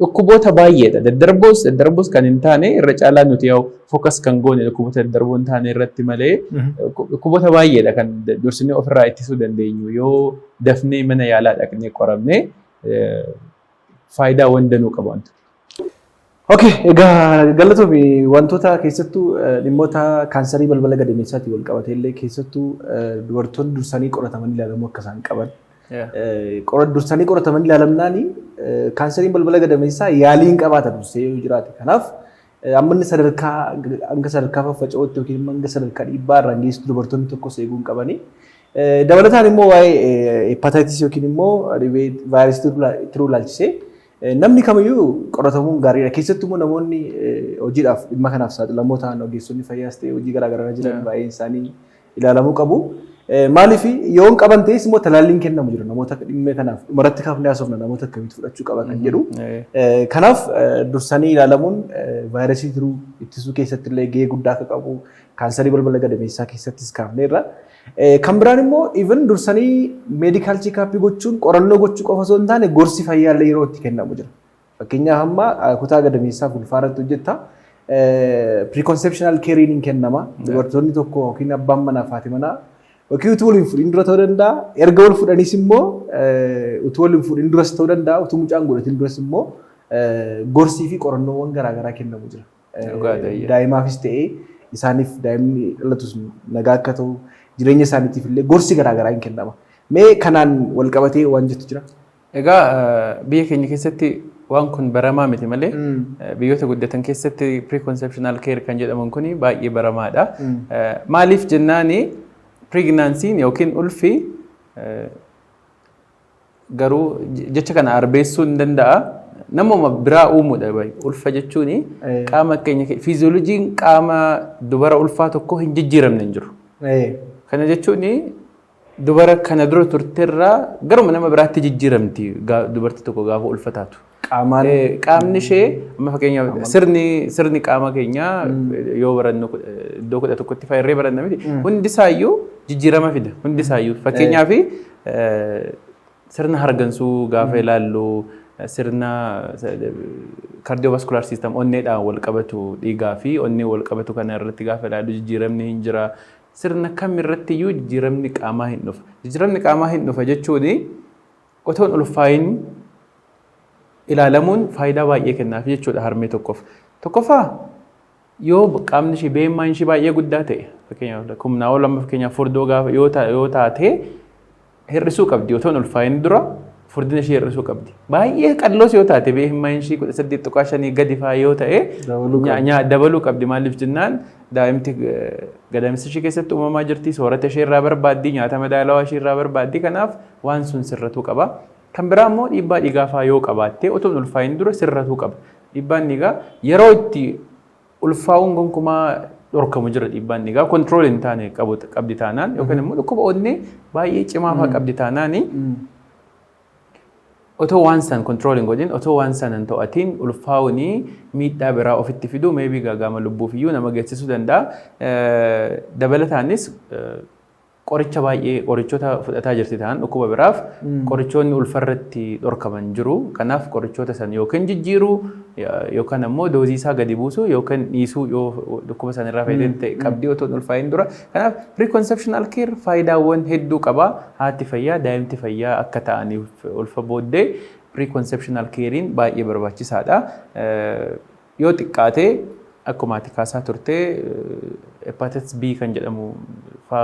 Speaker 2: dhukkuboota baay'eedha. Daddarboos daddarboos kan hin taane, irra caalaa nuti yaa'u focus kan goone dhukkuboota daddarboo hin taane irratti malee, dhukkuboota baay'eedha kan dursinee ofirraa ittisuu dandeenyu. Yoo dafnee mana yaalaa dhaqnee qoramne faayidaawwan danuu qaba wanti.
Speaker 1: Okay, egaa galatoomi. Wantoota keessattuu dhimmoota kaansarii balbala gadameessaatiin wal qabatee illee, keessattuu dubartoonni dursanii qoratamanii ilaalamuu akka isaan qaban. Dursanii qoratamanii ilaalamnaani kaansariin balbala gadameessaa yaalii hin qabaata dursee yoo jiraate. Kanaaf amma inni sadarkaa hanga sadarkaa faffaca'uutti yookiin immoo hanga sadarkaa dhiibbaa irraan geessisu dubartoonni tokkos eeguu hin qabani. Dabalataan immoo waa'ee hepatitis yookiin immoo dhibee vaayirasii tiruu ilaalchisee namni kamiyyuu qoratamuun gaariidha. Keessattuu immoo namoonni hojiidhaaf dhimma kanaaf saaxilamoo ta'an, ogeessonni fayyaas ta'e hojii garaa garaa jiran, baay'een isaanii ilaalamuu qabu. Maaliif yoo hin qaban ta'es immoo talaalliin kennamu jira namoota dhimma kanaaf. Dhumarratti kaafnee haasofna namoota akkamitti fudhachuu qaba kan jedhu. Kanaaf dursanii ilaalamuun vaayirasii tiruu ittisuu keessatti illee gahee guddaa akka qabu kaansarii balbala gadameessaa keessattis kaafneerra. Kan biraan immoo even dursanii medical checkup gochuun, qorannoo gochuu qofa osoo hin taane, gorsi fayyaa illee yeroo itti kennamu jira. Fakkeenyaaf amma kutaa gadameessaa ulfaa irratti hojjetta. Preconceptional careiin hin kennama. Dubartoonni tokko yookiin abbaan manaa fi haati manaa yookiin utuu waliin fuudhin dura ta'uu danda'a. Erga wal fuudhanis immoo, utuu waliin fuudhin duras ta'uu danda'a. Utuu mucaan godhatin duras immoo gorsii fi qorannoowwan garaagaraa kennamu jira. Daa'imaafis ta'ee isaaniif, daa'imni dhalatus nagaa akka ta'u, jireenya isaaniitiif illee gorsi garaagaraa hin kennama. Mee kanaan wal qabatee waan jettu jira?
Speaker 2: Egaa biyya keenya keessatti waan kun baramaa miti malee, biyyoota guddatan keessatti preconceptional care kan jedhaman kun baay'ee baramaadha. Maaliif jennaani, pregnancyn yookiin ulfi, garuu jecha kana arbeessuu hin danda'a. Namuma biraa uumuudha. Ulfa jechuun qaama keenya fiiziyooloojiin qaama dubara ulfaa tokko hin jijjiiramne hin jiru. Kana jechuun dubara kana dura turterraa garuma nama biraatti jijjiiramti dubartii tokko gaafa ulfa taatu.
Speaker 1: Qaamaan.
Speaker 2: Qaamni ishee amma fakkeenyaaf sirni qaama keenyaa yoo barannu iddoo 11tti fayyarree baranna miti. Hundisaayyuu jijjiirama fida. Hundisaayyuu, fakkeenyaaf, sirna hargansuu gaafa ilaallu, sirna cardiovascular system, onneedhaan wal qabatu, dhiigaa fi onnee wal qabatu kana irratti gaafa ilaallu jijjiiramni hin jira. Sirna kam irratti iyyuu jijjiiramni qaamaa hin dhufa. Jijjiiramni qaamaa hin dhufa jechuun otoo hin ulfaayin ilaalamuun faayidaa baay'ee kennaaf jechuudha harmee tokkoof. Tokkoffaa, yoo qaamni ishee, BMI'n ishee baay'ee guddaa ta'e, fakkeenyaaf humnaa ol, amma fakkeenyaaf furdoo gaafa yoo taate, hir'isuu qabdi. Otoo hin ulfaayin dura furdina ishee hir'isuu qabdi. Baay'ee qalloos yoo taate, BMI'n ishee 18.5 gadi fa'aa yoo ta'e, dabaluu qabdi. Maaliif jennaan, daa'imti gadaamessa ishee keessatti uumamaa jirti, soorata ishee irraa barbaaddi, nyaata madaalawaa ishee irraa barbaaddi. Kanaaf waan sun sirratuu qaba. Kan biraa immoo dhiibbaa dhiigaa fa'aa yoo qabaatte, otoo hin ulfaayin dura sirratuu qaba. Dhiibbaan dhiigaa yeroo itti ulfaa'uun gonkumaa dhorkamu jira. Dhiibbaan dhiigaa control hin taane qabdi taanaan, yookaan immoo dhukkuba onnee baay'ee cimaa fa'aa qabdi taanaan, otoo waan san control hin godhin, otoo waan san hin to'atiin ulfaa'uun miidhaa biraa ofitti fidu, maybe gaaga'ama lubbuuf iyyuu nama geessisuu danda'a. Dabalataanis qoricha baay'ee, qorichoota fudhataa jirti ta'an, dhukkuba biraaf qorichoonni ulfarratti dhorkaman jiru. Kanaaf qorichoota san yookiin jijjiiruu yookaan ammoo doozii isaa gadi buusuu yookaan dhiisuu yoo dhukkuba sanarraa fayyadee ta'e qabdii otoo hin ulfaayin dura. Kanaaf preconceptional care faayidaawwan hedduu qaba. Haati fayyaa, daa'imti fayyaa akka ta'aniif ulfa booddee preconceptional care'n baay'ee barbaachisaadha. Yoo xiqqaate, akkuma ati kaasaa turte, hepatitis B kan jedhamu faa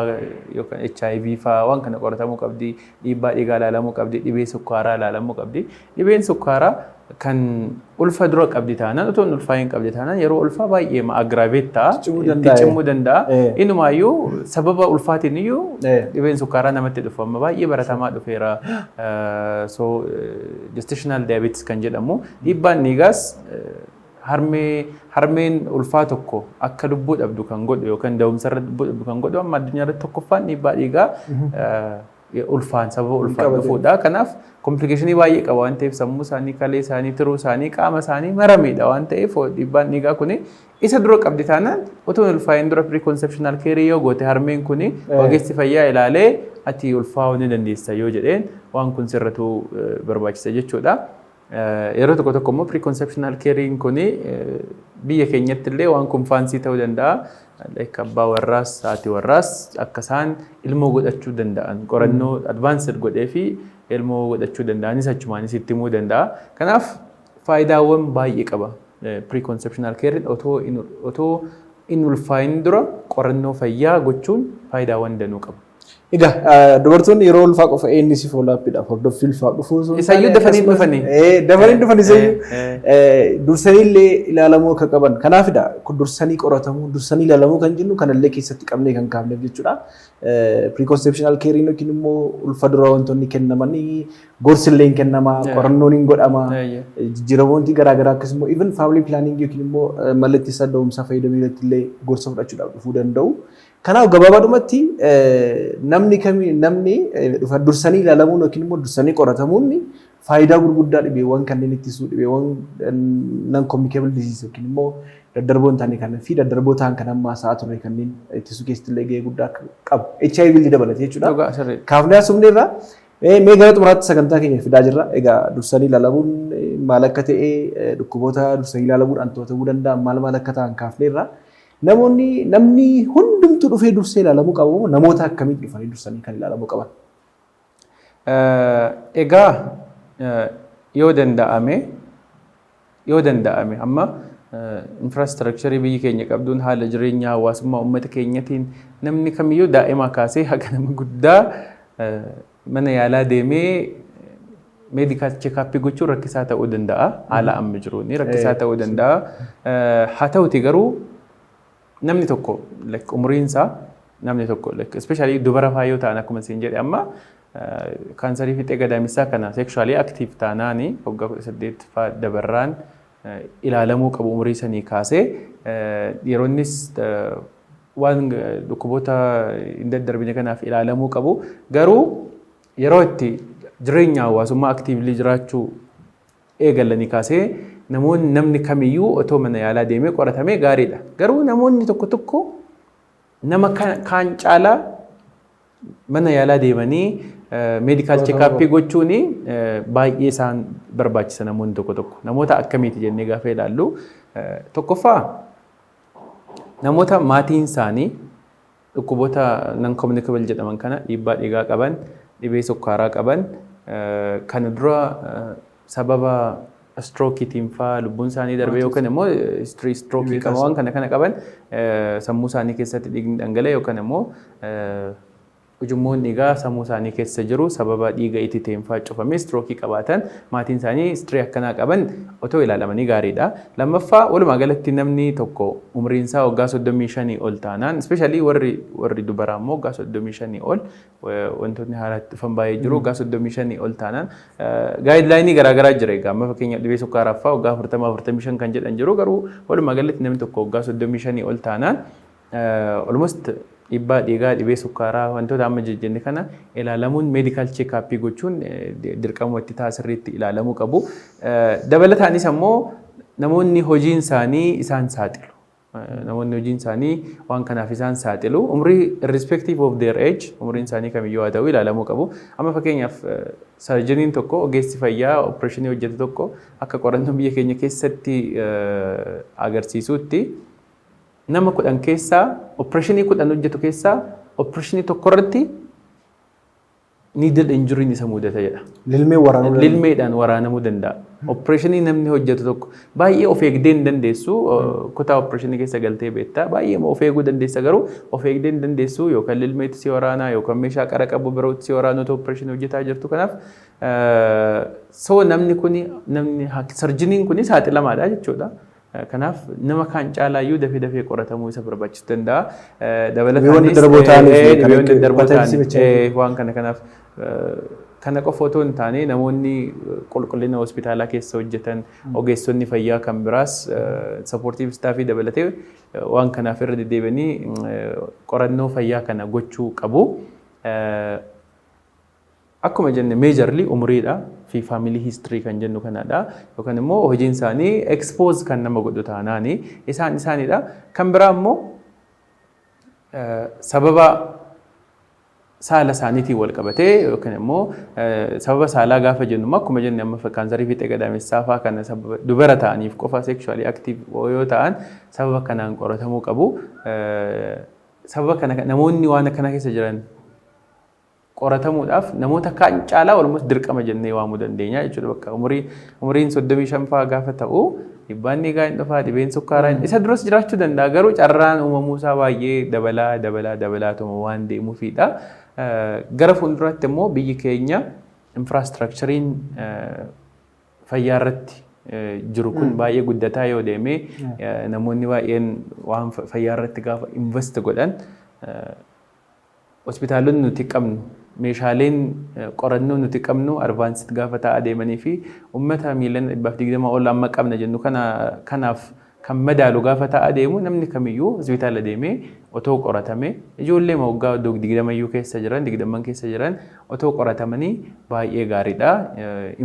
Speaker 2: yookaan HIV faa waan kana qoratamuu qabdi, dhiibbaa dhiigaa ilaalamuu qabdi, dhibee sukkaaraa ilaalamuu qabdi. Dhibeen sukkaaraa kan ulfa dura qabdi taanaan, otoo hin ulfaayin qabdi taanaan, yeroo ulfaa baay'ee aggravate ta'a.
Speaker 1: Cimuu
Speaker 2: Itti
Speaker 1: danda'a.
Speaker 2: cimuu danda'a. Inumaayyuu sababa ulfaatiin iyyuu dhibeen sukkaaraa namatti dhufu amma baay'ee baratamaa dhufeera. So gestational diabetes kan jedhamu, dhiibbaan dhiigaas harmeen ulfaa tokko akka lubbuu dhabdu kan godhu yookaan da'umsarra lubbuu dhabdu kan godhu amma addunyaa irratti tokkoffaan dhiibbaa dhiigaa ulfaan sababa ulfaan dhufuudha. Kanaaf complicationii baay'ee qaba waan ta'eef, sammuu isaanii, kalee isaanii, tiruu isaanii, qaama isaanii marameedha waan ta'eef, dhiibbaan dhiigaa kuni isa dura qabdi taanaan, otoo hin ulfaayin dura preconceptional care yoo goote harmeen kuni, ogeessi fayyaa ilaalee ati ulfaa'uu ni dandeessa yoo jedheen, waan kun sirratuu barbaachisa jechuudha. Yeroo tokko tokko immoo preconceptional care'n kuni biyya keenyatti illee waan kun fancy ta'uu danda'a. Like abbaa warraas haati warraas akka isaan ilmoo godhachuu danda'an qorannoo advanced godhee fi ilmoo godhachuu danda'anis achumaanis itti himuu danda'a. Kanaaf faayidaawwan baay'ee qaba. Preconceptional care'n otoo hin ulfaayin dura qorannoo fayyaa gochuun faayidaawwan danuu qaba.
Speaker 1: Egaa dubartoonni yeroo ulfaa qofa ANC follow-upidhaaf, hordoffii ulfaa dhufuu osoo hin
Speaker 2: Isayyuu
Speaker 1: taane
Speaker 2: dafanii
Speaker 1: akkasumas-
Speaker 2: dhufanii.
Speaker 1: Dafanii dhufan, isayyuu dursanii illee ilaalamuu akka qaban. Kanaafidha dursanii qoratamuu, dursanii ilaalamuu kan jennu kanallee keessatti qabnee kan kaafneef jechuudha. Preconceptional care yookiin immoo ulfa dura wantoonni kennamanii, gorsi illee hin kennama, qorannoon hin godhama. Jijjiiramoonni garaagaraa akkasumas even family planning yookiin immoo mallatteessa da'umsaa fayyadamuu irratti illee gorsa fudhachuudhaaf dhufuu danda'u. Kanaaf gabaabaadhumatti namni kamii namni dhufa dursanii ilaalamuun yookiin immoo dursanii qoratamuun faayidaa gurguddaa dhibeewwan kanneen ittisuu, dhibeewwan non communicable disease yookiin immoo daddarboo hin taane kan fi daddarboo ta'an kan ammaa sa'a turre kanneen ittisuu keessatti illee gahee guddaa qabu. HIV illee dabalatee jechuudha.
Speaker 2: Dhugaa sirrii.
Speaker 1: Kaafnee haasofne irraa mee gara xumuraatti sagantaa keenya fidaa jirra. Egaa dursanii ilaalamuun maal akka ta'e, dhukkuboota dursanii ilaalamuudhaan to'atamuu danda'an maal maal akka ta'an kaafnee irraa. Namoonni, namni hundumtuu dhufee dursee ilaalamuu qabu moo namoota akkamitti dhufanii dursanii kan ilaalamuu qaban?
Speaker 2: Egaa yoo danda'ame, amma infrastructurii biyyi keenya qabduun, haala jireenya hawaasummaa uummata keenyatiin, namni kamiyyuu daa'ima kaasee haga nama guddaa mana yaalaa deemee medical checkupii gochuun rakkisaa ta'uu danda'a. Haala amma jiruun rakkisaa ta'uu danda'a. Haa ta'uti garuu namni tokko like umuriin isaa, namni tokko like especially dubara faa yoo ta'an, akkuma isin jedhe, amma kaansarii fiixee gadaamessaa kana sexually active taanaani waggaa 18 faa dabarraan ilaalamuu qabu umurii sanii kaasee. Dhiironnis waan dhukkuboota hin daddarbine kanaaf ilaalamuu qabu. Garuu yeroo itti jireenya hawaasummaa actively jiraachuu eegalanii kaasee namoonni, namni kamiyyuu otoo mana yaalaa deemee qoratamee gaariidha. Garuu namoonni tokko tokko nama kaan caalaa mana yaalaa deemanii medical checkupii gochuun baay'ee isaan barbaachisa namoonni tokko tokko. Namoota akkamiiti jennee gaafa ilaallu, tokkoffaa namoota maatiin isaanii dhukkuboota non communicable jedhaman kana, dhiibbaa dhiigaa qaban, dhibee sukkaaraa qaban, kana dura sababa strokeiitiin faa lubbuun isaanii darbee yookaan immoo strokeii qaban, waan kana kana qaban, sammuu isaanii keessatti dhiigni dhangala'e yookaan immoo ujummoon dhiigaa sammuu isaanii keessa jiru sababa dhiiga ititeen faa cufamee strokeii qabaatan, maatiin isaanii history akkanaa qaban otoo ilaalamanii gaariidha. Lammaffaa, walumaa galatti namni tokko umriin isaa waggaa 35 ol taanaan, especially warri dubaraa immoo waggaa 35 ol, wantoonni haaraatti dhufan baay'ee jiru, waggaa 35 ol taanaan guidelineii garaagaraa jira. Egaa amma fakkeenyaaf dhibee sukkaaraaf fa'aa waggaa 40, 45 kan jedhan jiru. Garuu walumaa galatti namni tokko waggaa 35 ol taanaan almost dhiibbaa dhiigaa, dhibee sukkaaraa, wantoota amma jenne kana ilaalamuun, medical checkupii gochuun dirqama itti ta'a, sirriitti ilaalamuu qabu. Dabalataanis ammoo namoonni hojiin isaanii isaan saaxilu. Namoonni hojiin isaanii waan kanaaf isaan saaxilu umrii, irrespective of their age, umriin isaanii kamiyyuu haa ta'u, ilaalamuu qabu. Amma fakkeenyaaf surgeoniin tokko, ogeessi fayyaa opereeshinii hojjetu tokko, akka qorannoo biyya keenya keessatti agarsiisutti nama 10 keessaa, opereeshinii 10 hojjetu keessaa opereeshinii tokko irratti needle injuryn isa mudata jedha.
Speaker 1: Lilmee waraanuu danda'a.
Speaker 2: Lilmeedhaan waraanamuu danda'a. Opereeshinii namni hojjetu tokko baay'ee of eegdee hin dandeessu. Kutaa opereeshinii keessa galtee beektaa. Baay'ee of eeguu dandeessa, garuu of eegdee hin dandeessu, yookaan lilmeetti si waraanaa yookaan meeshaa qara qabu birootti si waraanuu opereeshinii hojjetaa jirtu. Kanaaf so namni kuni, namni surgeoniin kuni saaxilamaadha jechuudha. Kanaaf nama kaan caalaayyuu dafee dafee qoratamuu isa barbaachisuu danda'a.
Speaker 1: Dhibeewwan daddarboo ta'anii fi
Speaker 2: dhibeewwan daddarboo
Speaker 1: hepatitis
Speaker 2: ta'an waan kana. Kanaaf kana qofa otoo hin taane, namoonni qulqullina hospitaalaa keessa hojjetan, ogeessonni fayyaa kan biraas, supportive staffii dabalatee, waan kanaaf irra deddeebi'anii qorannoo fayyaa kana gochuu qabu. Akkuma jenne, majorly umriidha fi family history kan jennu kanadha. Yookaan immoo hojiin isaanii expose kan nama godhu taanaani isaan isaanidha. Kan biraa immoo sababa saala isaaniitiin wal qabatee, yookaan immoo sababa saalaa gaafa jennu, akkuma jenne amma kaansarii fiixee gadaamessaa fa'aa kana sababa dubara ta'aniif qofa, sexually active yoo ta'an sababa kanaan qoratamuu qabu. Sababa kana namoonni waan akkana keessa jiran qoratamuudhaaf namoota kaan caalaa almost dirqama jennee waamuu dandeenya jechuudha. Bakka umuriin 35 fa'aa gaafa ta'u dhiibbaan dhiigaa hin dhufaa, dhibeen sukkaaraa isa duras jiraachuu danda'a, garuu carraan uumamuu isaa baay'ee dabalaa dabalaa dabalaatuma waan deemuufidha. Gara fuulduraatti immoo biyyi keenya infrastructureiin fayyaa irratti jiru kun baay'ee guddataa yoo deeme, namoonni baay'een waan fayyaa irratti gaafa invest godhan, hospitaalonni nuti qabnu, meeshaaleen qorannoo nuti qabnu advanced gaafa ta'aa deemanii fi uummata miiliyoona 120 ol amma qabna jennu kanaaf kan madaalu gaafa ta'aa deemu, namni kamiyyuu hospitaala deemee otoo qoratame, ijoollee waggaa 20yyuu keessa jiran, 20n keessa jiran otoo qoratamanii baay'ee gaariidha.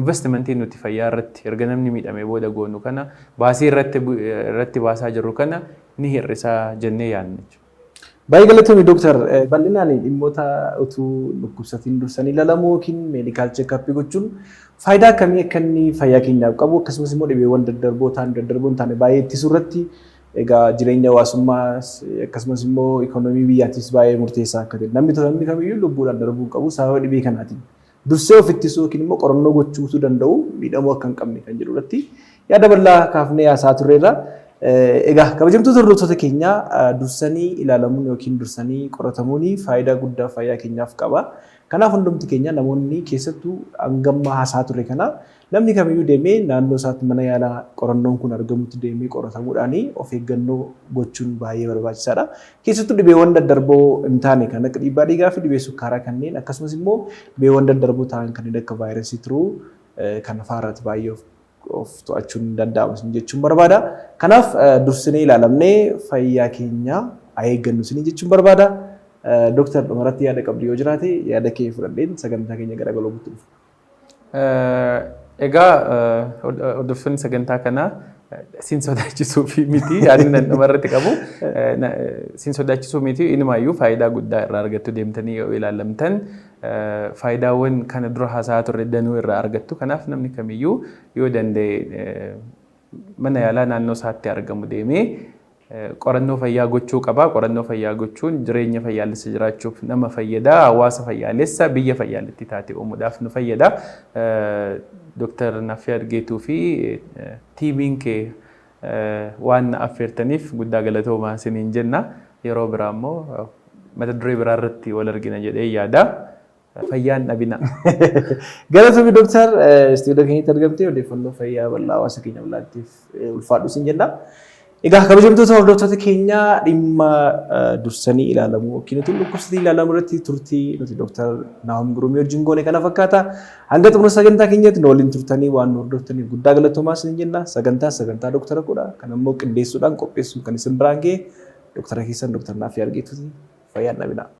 Speaker 2: Investmentiin nuti fayyaa irratti erga namni miidhamee booda goonu kana, baasii irratti baasaa jirru kana ni hir'isaa jennee yaadna jechuudha.
Speaker 1: Baay'ee galatoomi, dooktar. Bal'inaan dhimmoota utuu dhukkubsatiin dursanii ilaalamuu yookiin medical checkupii gochuun faayidaa akkamii akka inni fayyaa keenyaaf qabu, akkasumas immoo dhibeewwan daddarboo ta'an, daddarboo hin taane baay'ee ittisuu irratti, egaa jireenya hawaasummaa akkasumas immoo ikoonoomii biyyaatiif baay'ee murteessaa akka ta'e, namni kamiyyuu lubbuudhaan darbuu hin qabu sababa dhibee kanaatiin. Dursee of ittisuu yookiin immoo qorannoo gochuutu danda'u miidhamuu akka hin qabne kan jedhu irratti yaada bal'aa kaafnee haasaa turreerra. Egaa kabajamtoota hordoftoota keenyaa, dursanii ilaalamuun yookiin dursanii qoratamuun faayidaa guddaa fayyaa keenyaaf qaba. Kanaaf hundumti keenya, namoonni keessattuu hangamma haasaa ture kana, namni kamiyyuu deemee naannoo isaatti mana yaalaa qorannoon kun argamutti deemee qoratamuudhaan of eeggannoo gochuun baay'ee barbaachisaadha. Keessattuu dhibeewwan daddarboo hin taane kan akka dhiibbaa dhiigaa fi dhibee sukkaaraa kanneen, akkasumas immoo dhibeewwan daddarboo ta'an kanneen akka vaayirasii tiruu kana fa'aa baay'ee of to'achuun hin danda'amu jechuun barbaada. Kanaaf dursinee ilaalamnee fayyaa keenya haa eeggannu isinii jechuun barbaada. Dooktar, dhumarratti yaada qabdu yoo jiraate yaada kee fudhadheen sagantaa keenya gara galoobutti dhufu.
Speaker 2: Egaa hordoftoonni sagantaa kanaa, sin sodaachisuu fi miti yaadni nan dhumarratti qabu. Sin sodaachisuu miti, inumaayyuu faayidaa guddaa irraa argattu. Deemtanii yoo ilaalamtan faayidaawwan kana dura haasa'aa turre danuu irraa argattu. Kanaaf namni kamiyyuu yoo danda'e mana yaalaa naannoo isaatti argamu deemee qorannoo fayyaa gochuu qaba. Qorannoo fayyaa gochuun jireenya fayyaalessa jiraachuuf nama fayyada. Hawaasa fayyaalessa, biyya fayyaalatti taate uumuudhaaf nu fayyada. Dooktar Naffii Argeetuu fi teamiin kee waan na affeertaniif guddaa galatoomaa isiniin jenna. Yeroo biraa immoo mata duree biraa irratti wal argina jedhee yaada. Fayyaan dhabina.
Speaker 1: Galatoomi dooktar, istuudiyoo keenyatti argamtee odeeffannoo fayyaa bal'aa hawaasa keenya bal'aattiif ulfaadhu sin jenna. Egaa kabajamtoota hordoftoota keenyaa, dhimma dursanii ilaalamuu yookiin utuu dhukkubsatii ilaalamuu irratti turtii nuti dooktar Naahom Gurumii wajjin goone kana fakkaata. Hanga xumura sagantaa keenyatti nu waliin turtanii waan nu hordoftaniif guddaa galatoomaa isin jenna. Sagantaa dooktara kudha kan immoo qindeessuudhaan qopheessuun kan isin biraan ga'e dooktara keessan dooktar Naafii Argeetuuti. Fayyaan dhabinaa.